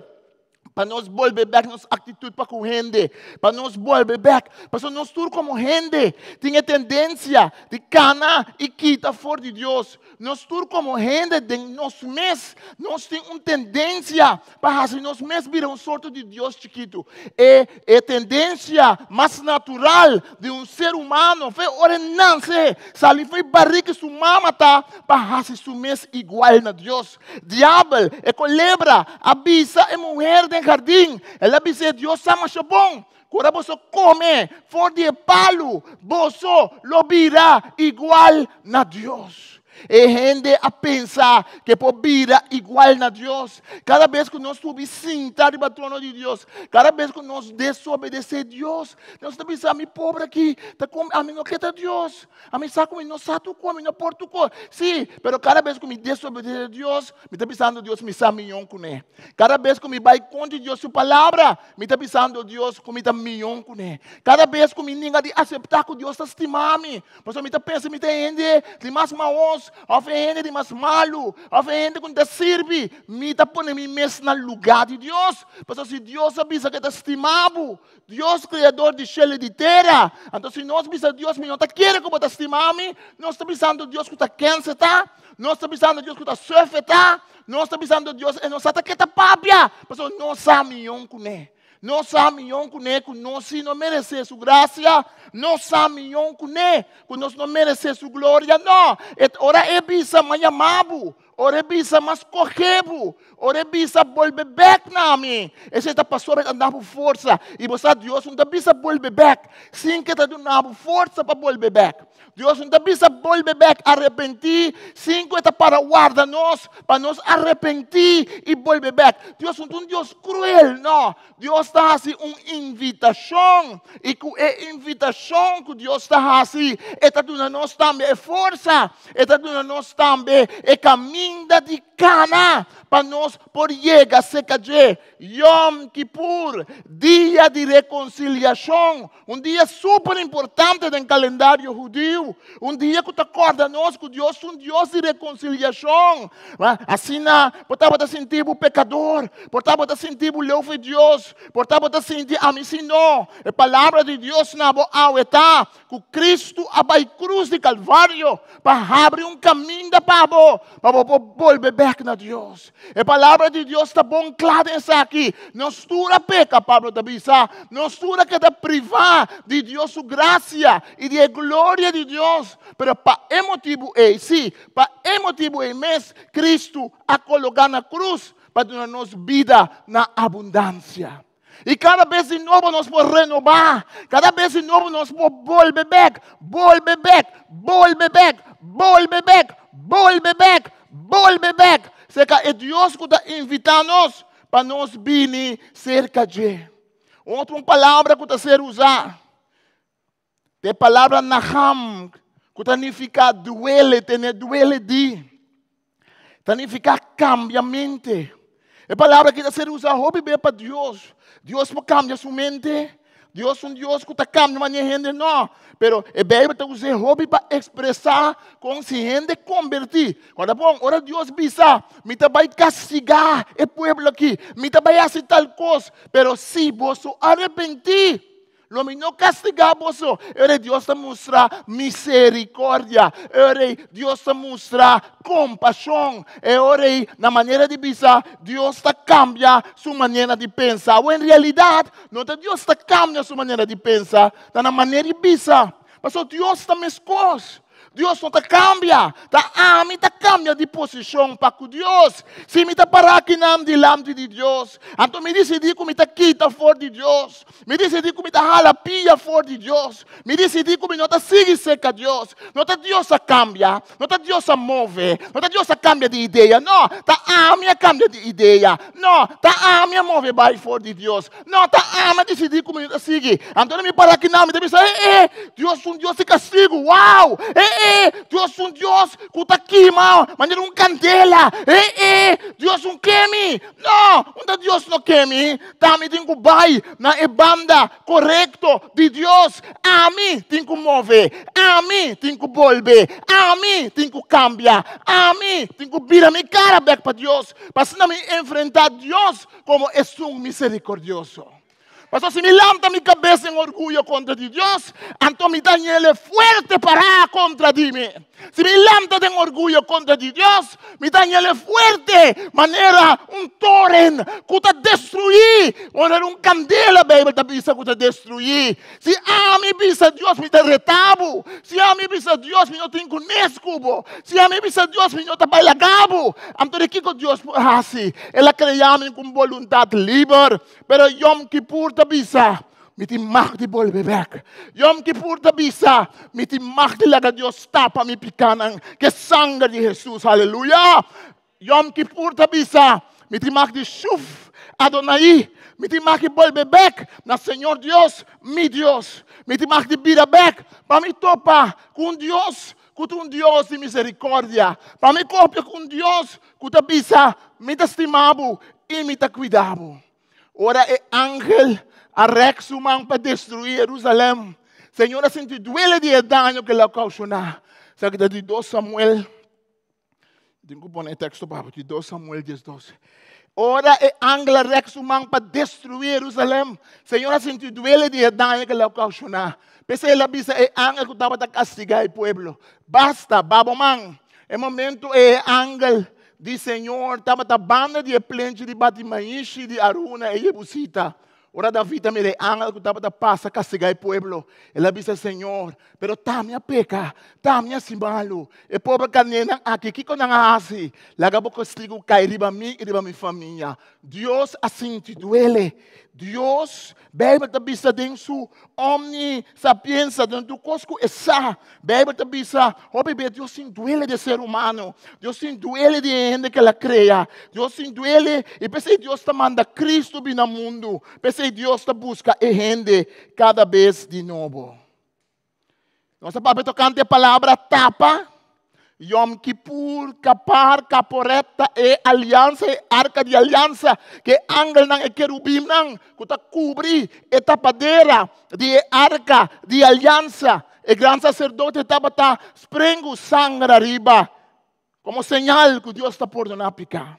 Pa nos bolbe bek nos aktitut pa ku hende. Pa nos bolbe bek. Pasobra nos tur komo hende tin e tendensia di kana i kita for di Dios. Nos tur komo hende den nos mes nos tin un tendensia pa hasi nos mes bira un sorto di Dios chikitu. E e tendensia mas natural di un ser humano fe ora e nanse sali for e barriga di su mama ta pa hasi su mes igual na Dios. Diabel, e kolebra, a bisa e muher den jardin, el a bis'é, Dios sa masha bon ku ora boso kome for di e palu, boso lo bira igual na Dios. E hende a pensa ku e por bira igual na Dios. Kada bes ku nos subi sinta riba trono di Dios, kada bes ku nos desobedesé Dios, nos ta bisa, Mi pobre aki ta kome, ami no ke ta Dios. Ami sa ku mi no sa tur kos, mi no por tur kos. Sí, pero kada bes ku mi desobedesé Dios, mi ta bisando Dios mi sa mion kuné. Kada bes ku mi bai kontra Dios su palabra, mi ta bisando Dios ku mi ta mion kuné. Kada bes ku mi ninga di aseptá ku Dios ta stima mi, pasobra mi ta pensa mi ta e hende di mas maos, òf e hende di mas malu, òf e hende ku no ta sirbi, mi ta pone mi mes na lugá di Dios. Pasobra si Dios a bisa ku e ta stima bo, Dios creador di shelu i di tera. Anto si nos bisa Dios mi no ta kere ku bo ta stima mi, nos ta bisando Dios ku ta kense ta, nos ta bisando Dios ku ta suefe ta, nos ta bisando Dios e no sa ta ke ta papia, pasobra nos sa mion kuné. Nos sa mion kuné ku nos si no meresé su grasia, nos sa mion kuné ku nos no meresé su gloria. No, e ora e bisa m'a yama bo, Ora e bisa mas kohe bo, ora e bisa bolbe bek na mi, esei ta pasobra e ta da bo forsa. I bo sa Dios no ta bisa bolbe bek sin ke ta duna bo forsa pa bolbe bek. Dios no ta bisa bolbe bek arepentí sin ku e ta para warda nos pa nos arepentí i bolbe bek. Dios no ta un Dios kruel, no. Dios ta hasi un invitashon i ku e invitashon ku Dios ta hasi e ta duna nos tambe e forsa, e ta duna nos tambe e kaminda di kana pa nos por yega serka dje. Yom Kippur, dia di rekonsiliashon, un dia super importante den kalendario hudiu, un dia ku ta kòrda nos ku Dios ta un Dios di rekonsiliashon. Asina bo tabata sinti bo pekador, por tabata sinti bo leu for di Dios, por tabata sinti ami si no. E palabra di Dios na bo awe ta ku Kristu a bai krus di Kalvario pa habri un kaminda pa bo, pa bo por bolbe bèk na Dios. E palabra di Dios ta bon kla den esaki. Nos tur a peka, Pablo ta bisa. Nos tur a keda privá di Dios su grasia i di e gloria di Dios. Pero pa e motibu ei, sí, pa e motibu ei mes, Kristu a kologá na krus pa duna nos bida na abundansia. I kada bes di nobo nos por renobá, kada bes di nobo nos por bolbe bèk, bolbe bèk, bolbe bèk, bolbe bèk, bolbe bèk, bolbe bèk serka e Dios ku ta invitá nos pa nos bini serka dje. Un otro palabra ku ta ser usá ta e palabra naham, ku ta nifiká duele, tene duele di. Ta nifiká kambia mente. E palabra aki ta ser usá hopi be pa Dios. Dios por kambia su mente? Dios un Dios ku ta kambia manera hende? No. Pero e Beibel ta us'é hopi pa ekspresá kon si hende kombertí. Kòrda bon, ora Dios bisa, Mi ta bai kastigá e pueblo aki, mi ta bai hasi tal kos, pero si boso arepentí, Lo mi no kastigá boso. E ora ei Dios ta mustra miserikòrdia. E ora ei Dios ta mustra kompashon. E ora ei, na manera di bisa, Dios ta kambia su manera di pensa. Awor, en realidat, no ta Dios ta kambia su manera di pensa, ta na manera di bisa. Pasobra Dios ta meskos. Dios no ta kambia, ta ami ta kambia di posishon pa ku Dios. Si mi ta pará akinan dilanti di Dios, anto mi disidí ku mi ta kita for di Dios, mi disidí ku mi ta hala pia for di Dios, mi disidí ku mi no ta sigui serka Dios. No ta Dios a kambia, no ta Dios a move, no ta Dios a kambia di idea, no, ta ami a kambia di idea, no, ta ami a move bai for di Dios. No ta ami a disidí ku mi no ta sigui. Anto mi para akinan, mi ta bisa, E e, Dios un Dios di kastigu, wow! E e, Dios un Dios ku ta kima manera un kandela, e e, Dios un ke mi. No, unda Dios no ke mi, ta ami tin ku bai na e banda korekto di Dios. Ami tin ku move, ami tin ku bolbe, ami tin ku kambia, ami tin ku bira mi kara bèk pa Dios, pa asina mi enfrentá Dios komo esun miserikordioso. Pasobra si mi lanta mi kabes den orguyo kontra di Dios, anto mi ta ñele fuerte pará kontra di mi. Si mi lanta den orguyo kontra di Dios, mi ta ñele fuerte manera un toren ku ta destruí, manera un kandela, Beibel ta bisa ku ta destruí. Si ami bisa Dios, mi ta reta bo. Si ami bisa Dios, mi no tin kunes ku bo. Si ami bisa Dios, mi no ta bai laga bo. Anto di kiko Dios por hasi? El a krea mi ku un boluntat liber. Pero Yom Kippur ta bisa, Mi tin mag di bolbe bèk. Yom Kippur ta bisa, Mi tin mag di laga Dios tapa mi pikanan ku e sanger di Hesus. Aleluya! Yom Kippur ta bisa, Mi tin mag di shuf Adonai, mi tin mag di bolbe bèk na Señor Dios, mi Dios. Mi tin mag di bira bèk pa mi topa ku un Dios ku ta un Dios di miserikòrdia, pa mi kopia ku un Dios ku ta bisa, Mi ta stima bo i mi ta kuida bo. Ora e angel a rèk su man pa destruí Herusalèm, Señor a sinti duele di e daño ku el a oukashoná. Esaki ta di dos Samuel. Tin ku pone e teksto pa di 2 Samuel 12. Ora e angel a rèk su man pa destruí Herusalèm, Señor a sinti duele di e daño ku el a okashoná. P'esei el a bisa e angel ku tabata kastigá e pueblo, Basta, ba bo man. E momento ei e angel di Señor tabata banda di e plenchi di bati maishi di Aruna e Jebusita. Ora David a mira e angel ku tabata pasa kastigá e pueblo, el a bisa, Señor, pero ta mi a peka, ta mi a hasi malu. E pober karnénan aki, kiko nan a hasi? Laga bo kastigu kai riba mi i riba mi famia. Dios a sinti duele. Dios, Beibel ta bisa den su omni sapiensa, den tur kos ku e sa, Beibel ta bisa, hopi bes Dios tin duele di e ser humano. Dios tin duele di e hende ku el a krea. Dios tin duele i p'esei Dios ta manda Kristu bini na mundu. P'esei Dios ta buska e hende kada bes di nobo. Nos a papia tokante e palabra tapa. Yom Kippur, Kapar, Kaporet ta e aliansa, e arka di aliansa, ku e angelnan, e kerubimnan ku ta kubri e tapadera di e arka di aliansa. E gran saserdote tabata sprengu sanger ariba komo señal ku Dios ta pordoná piká.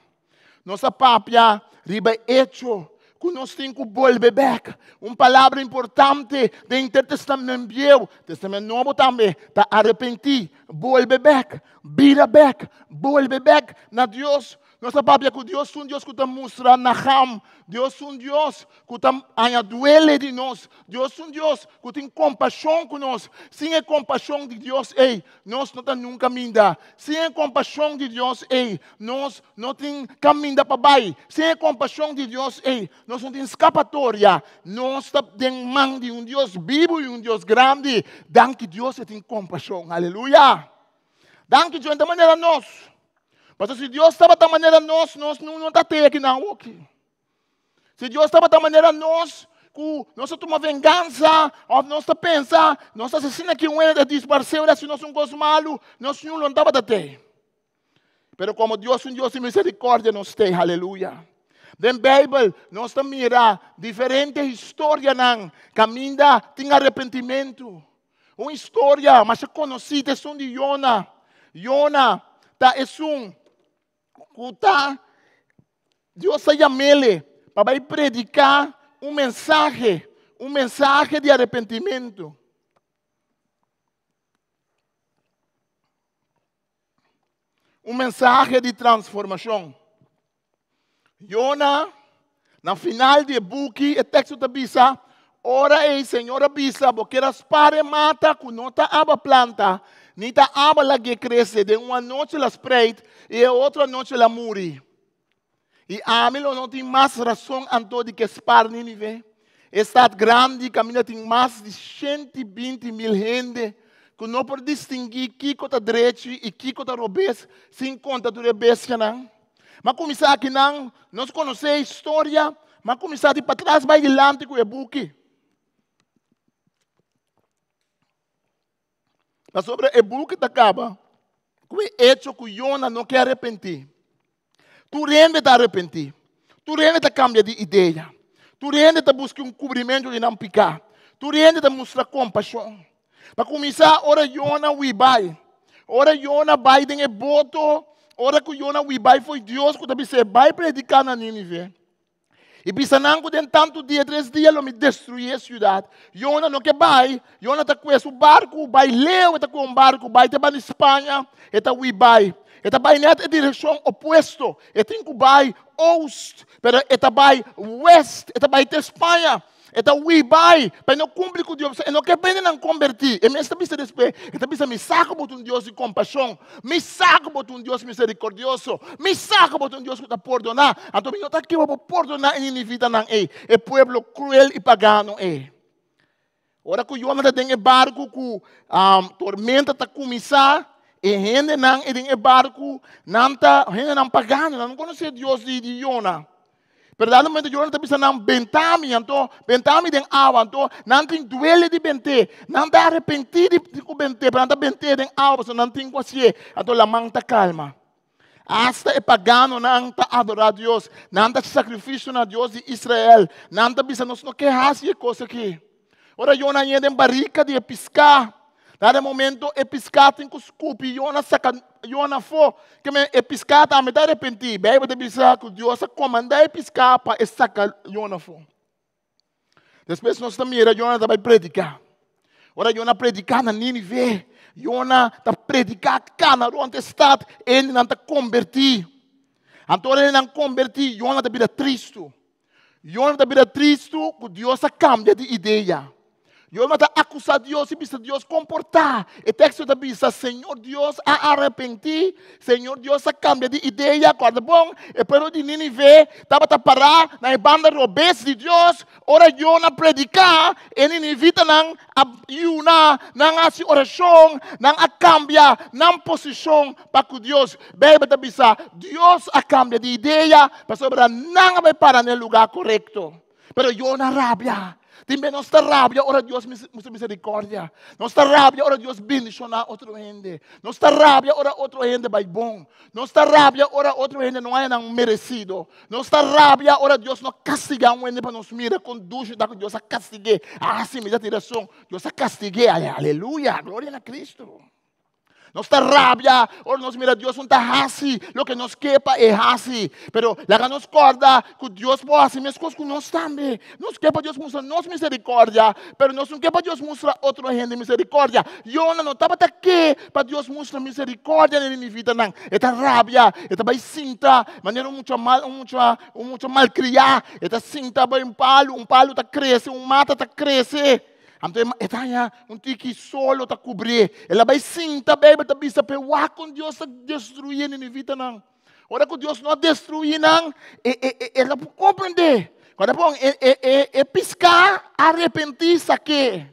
Nos a papia riba e echo ku nos tin ku bolbe bèk. Un palabra importante den e Testament Bieu, Testament Nobo tambe, ta arepentí, bolbe bèk, bira bèk, bolbe bèk na Dios. Nos a papia ku Dios ta un Dios ku ta mustra naham, Dios ta un Dios ku ta haña duele di nos, Dios ta un Dios ku tin kompashon ku nos. Sin e kompashon di Dios ei, nos no ta nunka minda. Sin e kompashon di Dios ei, nos no tin kaminda pa bai. Sin e kompashon di Dios ei, nos no tin skapatoria. Nos ta den man di un Dios bibu i un Dios grandi. Danki Dios e tin kompashon. Aleluya! Danki Dios, ta manera nos. Pasobra si Dios tabata manera nos, nos no ta te aki nan awoki. Si Dios tabata manera nos, ku nos ta tuma vengansa, òf nos ta pensa, nos ta asesina ki un hende ta disparsé ora si nos un kos malu, nos niun lo no tabata te. Pero komo Dios un Dios di miserikòrdia nos te, aleluya. Den Beibel nos ta mira diferente historianan kaminda tin arepentimentu. Un historia masha konosí ta esun di Yona. Yona ta esun ku ta Dios a yam'ele pa bai prediká un mensahe, un mensahe di arepentimentu. Un mensahe di transformashon. Yona, na final di e buki, e teksto ta bisa, ora ei Señor a bisa, bo kier a spar e mata ku no ta aba planta, ni ta aba lag'é krese, den un anochi el a spreit i e otro anochi el a muri. I ami lo no tin mas rason anto di ke spar Nínive, e stat grandi kaminda tin mas di 120.000 hende ku no por distinguí kiko ta drechi i kiko ta robes, sin konta tur e bestianan. M'a kuminsá akinan, nos konosé e historia, m'a kuminsá di patras bai dilanti ku e buki. Pasobra e buki ta kaba ku e echo ku Yona no ke arepentí. Tur hende ta arepentí. Tur hende ta kambia di idea. Tur hende ta buska un kubrimentu di nan piká. Tur hende ta mustra kompashon. Pa kuminsá, ora Yona hui bai, ora Yona bai den e boto, ora ku Yona hui bai fo'i Dios ku ta bis'é bai prediká na Nínive, i bisa nan ku den tantu dia, tres dia, lo mi destruí e siudat. Yona no ke bai, Yona ta kue su barku bai leu, e ta kue un barku bai te banda Spaña, e ta hui bai. E ta bai nèt e direkshon opuesto, e tin ku bai oost, pero e ta bai west, e ta bai te Spaña. E ta hui bai pa e no kumpli ku Dios. E no ke pa hendenan kombertí. E mes ta bisa despues, e ta bisa, Mi sa ku bo ta un Dios di kompashon. Mi sa ku bo ta un Dios miserikordioso. Mi sa ku bo ta un Dios ku ta pordoná. Anto mi no ta ke pa bo pordoná e ninivitanan ei, e pueblo kruel i pagano ei. Ora ku Yona ta den e barku ku tormenta ta kuminsá, e hendenan ei den e barku, nan ta hendenan pagano, nan no konosé Dios di Yona. Pero dado momento Yona ta bisa nan, Benta mi, anto benta mi den awa, anto nan tin duele di bent'é, nan ta arepentí di ku bent'é, pero nan ta bent'é den awa pasobra nan tin ku hasié, anto laman ta kalma. Asta e paganonan ta adorá Dios, nan ta hasi sakrifisio na Dios di Israel, nan ta bisa, Nos no ke hasi e kos aki. Ora Yona a yega den barika di e piská, na e momento e piská tin ku skupi Yona saka Yona afó. Ke men e piská tambe ta arepentí. Beibel ta bisa ku Dios a komandá e piská pa e saka Yona afó. Despues nos ta mira Yona ta bai prediká. Ora Yona prediká na Nínive, Yona ta prediká kana rònt e stat, hendenan ta kombertí. Anto ora hendenan kombertí, Yona ta bira tristu. Yona ta bira tristu ku Dios a kambia di idea. Yona ta akusá Dios i bisa Dios komportá. E teksto ta bisa, Señor Dios a arepentí, Señor Dios a kambia di idea. Kòrda bon, e pueblo di Nínive tabata pará na e banda robes di Dios. Ora Yona prediká, e ninivitanan a yuna, nan a hasi orashon, nan a kambia nan posishon pa ku Dios. Beibel ta bisa, Dios a kambia di idea pasobra nan a bai para na e lugá korekto. Pero Yona rabia. Tin be nos ta rabia ora Dios mustra misericordia. Nos ta rabia ora Dios bendiciona otro hende. Nos ta rabia ora otro hende bai bon. Nos ta rabia ora otro hende no haya nan merecido. Nos ta rabia ora Dios no castiga un hende pa nos mira con dushi ta cu Dios a castigue. Ah, si, mi ta tin razon. Dios a castigue. Aleluya. Gloria na Cristo. Nos ta rabia ora nos mira Dios no ta hasi loke nos ke pa e hasi. Pero laga nos korda ku Dios por hasi meskos ku nos tambe. Nos ke pa Dios mustra nos miserikordia, pero nos no ke pa Dios mustra otro hende miserikordia. Yona no tabata ke pa Dios mustra miserikordia na e ninivitanan. E ta rabia, e ta bai sinta manera un mucha mal, un mucha, un mucha malkriá. E ta sinta bai un palu, un palu ta krese, un mata ta krese. Anto e ta haña un tiki solo ta kubrié. El a bai sinta, Beibel ta bisa p'e wak kon Dios ta destruí e ninivitanan. Ora ku Dios no a destruí nan, e, e, e, el a por komprendé. Kòrda bon, e, e, e, e piská a arepentí sak'é.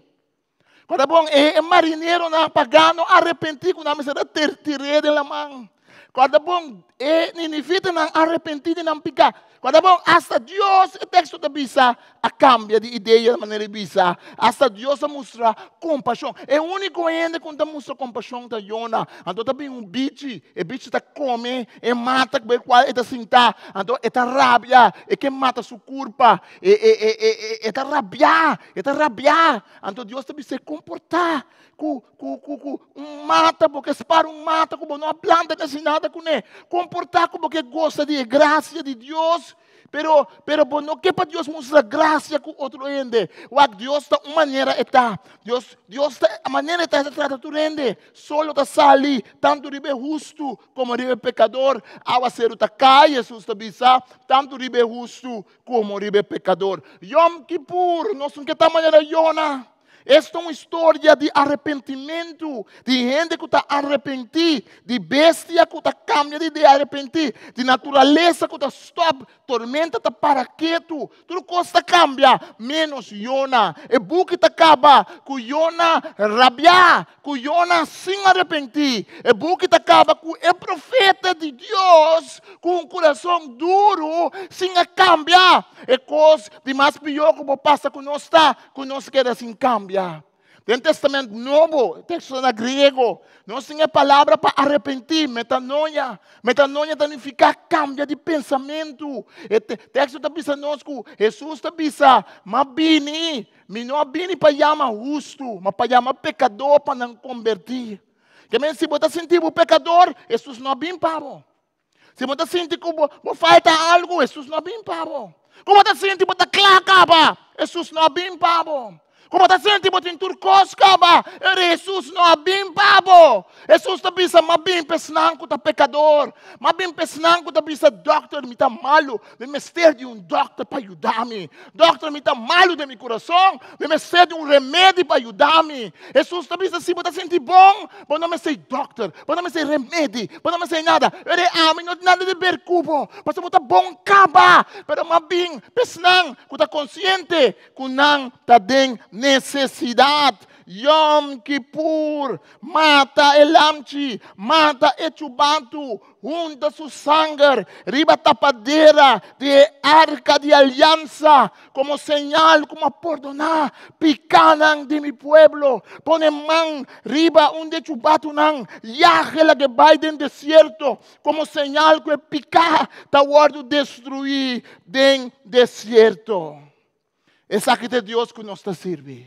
Kòrda bon, e, e marineronan pagano a arepentí ku nan mester a tir'é den laman. Kòrda bon, e ninivitanan a arepentí di nan piká. Kòrda bon, asta Dios, e teksto ta bisa, a kambia di idea manera e bisa. Asta Dios a mustra kompashon. E úniko hende ku ta mustra kompashon ta Yona. Anto ta bin un bichi, e bichi ta kome e mata ku e kual e ta sintá. Anto e ta rabia, e ke mata su kurpa. E, e, e, e, e, e ta rabiá, e ta rabiá. Anto Dios ta bis'é, komportá ku ku ku ku un mata bo ke spar un mata ku bo no a planta kasi nada kuné. Komportá ku bo ke gosa di e grasia di Dios, pero pero bo no ke pa Dios mustra grasia ku otro hende. Wak Dios ta un manera e ta. Dios Dios ta e manera e ta e ta trata tur hende. Solo ta sali tantu riba e hustu komo riba e pekador. Awaseru ta kai, Hesus ta bisa, tantu riba e hustu komo riba e pekador. Yom Kippur, nos no ke ta manera Yona. Esta un historia di arepentimentu, di hende ku ta arepentí, di bestia ku ta kambia di idea arepentí, di naturalesa ku ta stòp, tormenta ta para ketu, tur kos ta kambia, ménos Yona. E buki ta kaba ku Yona rabiá, ku Yona sin arepentí. E buki ta kaba ku e profeta di Dios ku un kurason duru sin a kambia. E kos di mas pió ku por pasa ku nos ta ku nos keda sin kambia. Den Testament Nobo, teksto na griego, nos tin e palabra pa arepentí, metanoia. Metanoia ta nifiká kambia di pensamentu. E teksto ta bisa nos ku Hesus ta bisa, M'a bini, mi no a bini pa yama hustu, ma pa yama pekadó pa nan kombertí. Ke men si bo ta sinti bo pekador, Hesus no a bin pa bo. Si bo ta sinti ku bo, bo falta algu, Hesus no a bin pa bo. Ku bo ta sinti bo ta kla kaba, Hesus no a bin pa bo. Ku bo ta sinti bo tin tur kos kaba, pero Hesus no a bin pa bo. Hesus ta bisa, m'a bin pa esnan ku ta pekador. M'a bin pa esnan ku ta bisa, dòkter, mi ta malu, mi mester di un dòkter pa yuda mi. Dòkter, mi ta malu den mi kurason, mi mester di un remedi pa yuda mi. Hesus ta bisa, si bo ta sinti bon, bo no mester dòkter, bo no mester remedi, bo no mester nada. Pero ami no tin nada di ber ku bo, pasobra bo ta bon kaba. Pero m'a bin pa esnan ku ta konsiente ku nan ta den nesesidat. Yom Kippur, mata e lamchi, mata e chubatu, hunta su sanger riba tapadera di e arka di aliansa komo señal ku a pordoná pikánan di mi pueblo. Pone man riba un di e chubatunan, yag el a ke bai den desierto komo señal ku e piká ta wòrdu destruí den desierto. Esaki ta e Dios ku nos ta sirbi.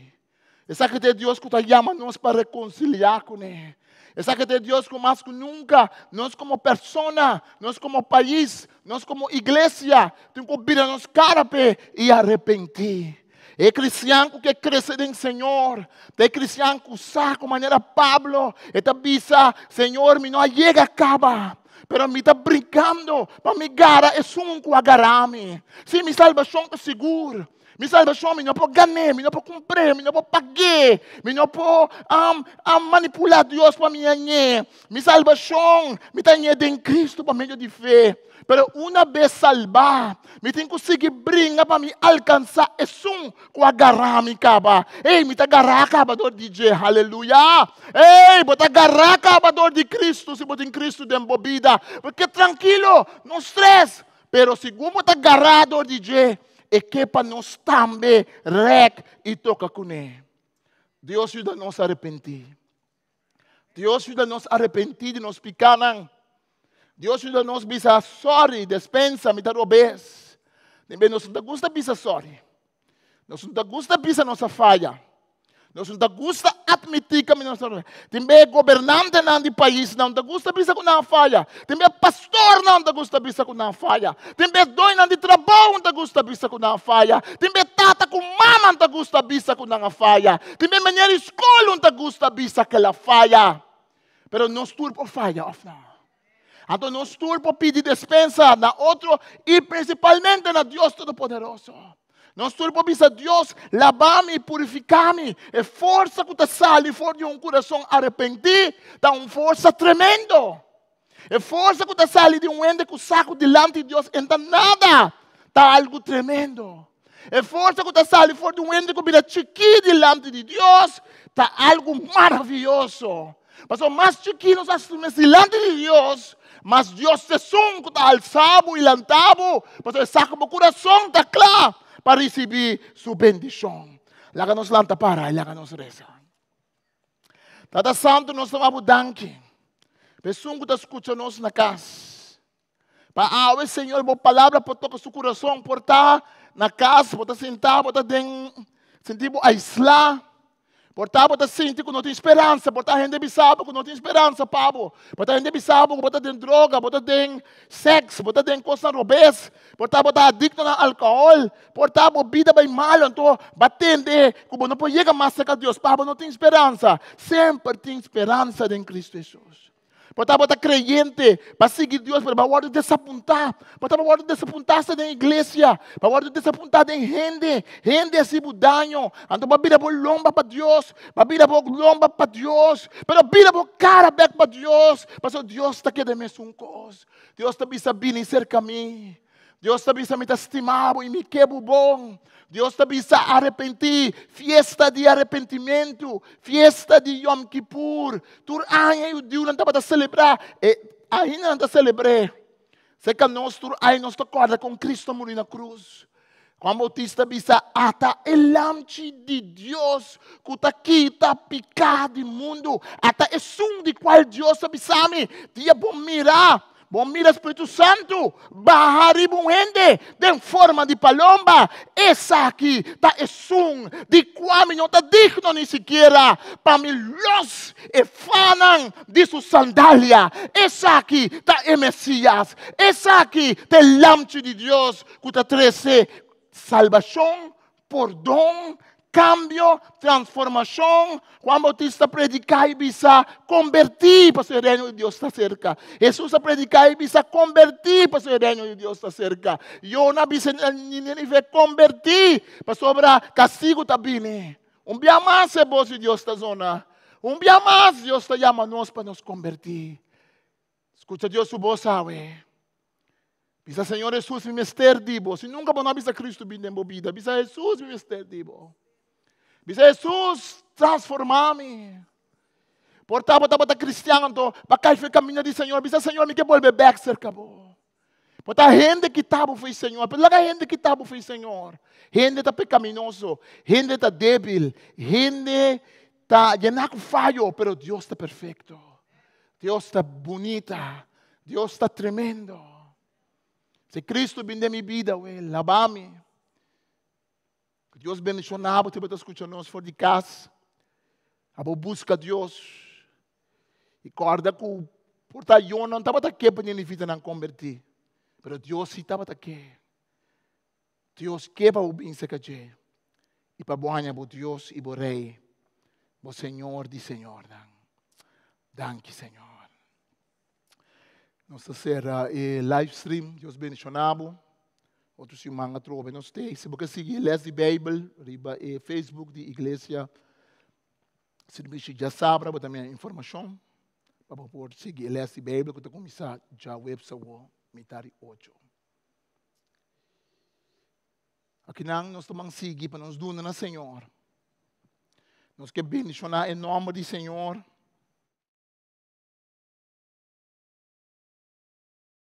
Esaki ta e Dios ku ta yama nos pa rekonsiliá kuné. Esaki ta e Dios ku mas ku nunka nos komo persona, nos komo pais, nos komo iglesia tin ku bira nos kara p'e i arepentí. E kristian ku ke krese den Señor ta e kristian ku sa ku manera Pablo e ta bisa, Señor mi no a yega kaba. Pero mi ta brincando pa mi gara esun cu a gara mi. Sí, mi salbacion ta sigur. Mi salbacion mi no por gané, mi no por cumpré, mi no por pagué, mi no por um, um, manipula Dios pa mi hañé. Mi salbacion mi ta hañé den Cristo pa medio di fe. Pero una bes salbá, mi tin ku sigui bringa pa mi alkansá esun ku a gará mi kaba. Ey, mi ta gará kaba dor di dje. Haleluya! Ey, bo ta gará kaba dor di Kristu si bo tin Kristu den bo bida. Bo ke trankilo, no strès. Pero segun bo ta gará dor di dje, E ke pa nos tambe rèk i toka kuné. Dios yuda nos arepentí. Dios yuda nos arepentí di nos pikánan. Dios yuda nos bisa sorry, despensa, mi ta robes. Nimbe nos no ta gusta bisa sorry. Nos no ta gusta bisa nos a faya. Nos no ta gusta admití ku nos a Tin be gobernantenan di paisnan no ta gusta bisa ku nan a faya. Tin be pastornan no ta gusta bisa ku nan a faya. Tin be doinan di trabou no ta gusta bisa ku nan a faya. Tin be tata ku mama no ta gusta bisa ku nan a faya. Tin be meneer di skol no ta gusta bisa ku el a faya. Pero nos tur por faya, òf no? Anto nos tur por pidi despensa na otro i prinsipalmente na Dios Todopoderoso. Nos tur por bisa Dios, laba mi, purifiká mi. E forsa ku ta sali for di un kurason arepentí ta un forsa tremendo. E forsa ku ta sali di un hende ku sa ku dilanti Dios e ta nada, ta algu tremendo. E forsa ku ta sali for di un hende ku bira chikí dilanti di Dios ta algu maravioso. Pasobra mas chikí nos hasi mes dilanti di Dios, mas Dios ta esun ku ta alsa bo i lanta bo, pasobra e sa ku bo kurason ta kla pa risibí su bendishon. Laga nos lanta para i laga nos resa. Tata Santu, nos ta wak bo danki pa esun ku ta skucha nos na kas. Pa awe, Señor, bo palabra por toka su kurason, por ta na kas, bo ta sintá, bo ta den sinti bo aislá, por ta bo ta sinti ku no tin speransa, por ta hende bisa bo ku no tin speransa pa bo, por ta hende bisa bo ku bo ta den droga, bo ta den sèks, bo ta den kosnan robes, por ta bo ta adikto na alkohòl, por ta bo bida bai malo, anto bo a tende ku bo no por yega mas serka Dios, pa bo no tin speransa. Semper tin speransa den Kristu Hesus. Bo tabata kreyente pa sigui Dios, pero bo a wòrdu desapuntá. Bo tabata wòrdu desapuntá hasta den iglesia. Bo a wòrdu desapuntá den hende. Hende a hasi bo daño. Anto bo a bira bo lomba pa Dios. Bo a bira bo lomba pa Dios. Pero bira bo kara bèk pa Dios, pasobra Dios ta keda e mesun kos. Dios ta bisa, Bini serka mi. Dios ta bisa mi ta stima bo i mi ke bo bon. Dios ta bisa arepentí, fiesta di arepentimentu, fiesta di Yom Kippur. Tur aña e hudiunan tabata selebrá, e ainda nan ta selebr'é. Serka nos tur aña nos ta kòrda kon Kristu a muri na krus. Juan Bautista bisa, Ata e Lamchi di Dios ku ta kita piká di mundu. Ata esun di kual Dios a bisa mi, Dia bo mira, bo mira Spiritu Santu baha riba un hende den forma di palomba. Esaki ta esun di kua mi no ta digno ni sikiera pa mi los e fanan di su sandalia. Esaki ta e Mesias. Esaki ta e Lamchi di Dios ku ta trese salbashon, pordon, kambio, transformashon. Juan Bautista a prediká i bisa, Kombertí, pasobra e Reino di Dios ta serka. Hesus a prediká i bisa, Kombertí, pasobra e Reino di Dios ta serka. Yona a bisa na Nínive, Kombertí, pasobra kastigu ta bini. Un bia mas e bos di Dios ta zona. Un bia mas Dios ta yama nos pa nos kombertí. Skucha Dios su bos awe. Bisa Señor Hesus mi mester di bo. Si nunka bo no a bisa Kristu bin den bo bida, bisa Hesus mi mester di bo. Bisa Hesus transforma mi. Por ta bo tabata kristian anto ba kai for e kaminda di Señor. Bisa Señor mi ke bolbe bek serka bo. Por ta hende kita bo for e Señor. Pero laga hende kita bo for e Señor. Hende ta pekaminoso. Hende ta debil. Hende ta yena ku fayo. Pero Dios ta perfekto. Dios ta bunita. Dios ta tremendo. Si Cristo bin den mi bida, we, laba mi. Ku Dios bendiciona bo, te escucha nos for di cas. Abo busca Dios. I corda ku por ta yo no tabata ke pa ninivitanan converti. Pero Dios si tabata ke. Dios ke pa bo bin serka dje i pa bo haña bo Dios i bo Rei, bo Señor di señornan. Danki, Señor. Nos ta sera e live stream. Dios bendiciona bo. Otro siman atrobe nos te. Si bo ke sigui e les di Bijbel riba e Facebook di Iglesia Servicio Djasabra, bo ta mira informacion pa bo por sigui e les di Bijbel ku ta kuminsá djaweps awor mitar di ocho. Akinan nos ta man sigui pa nos duna na Señor. Nos ke bendishoná e nòmber di Señor.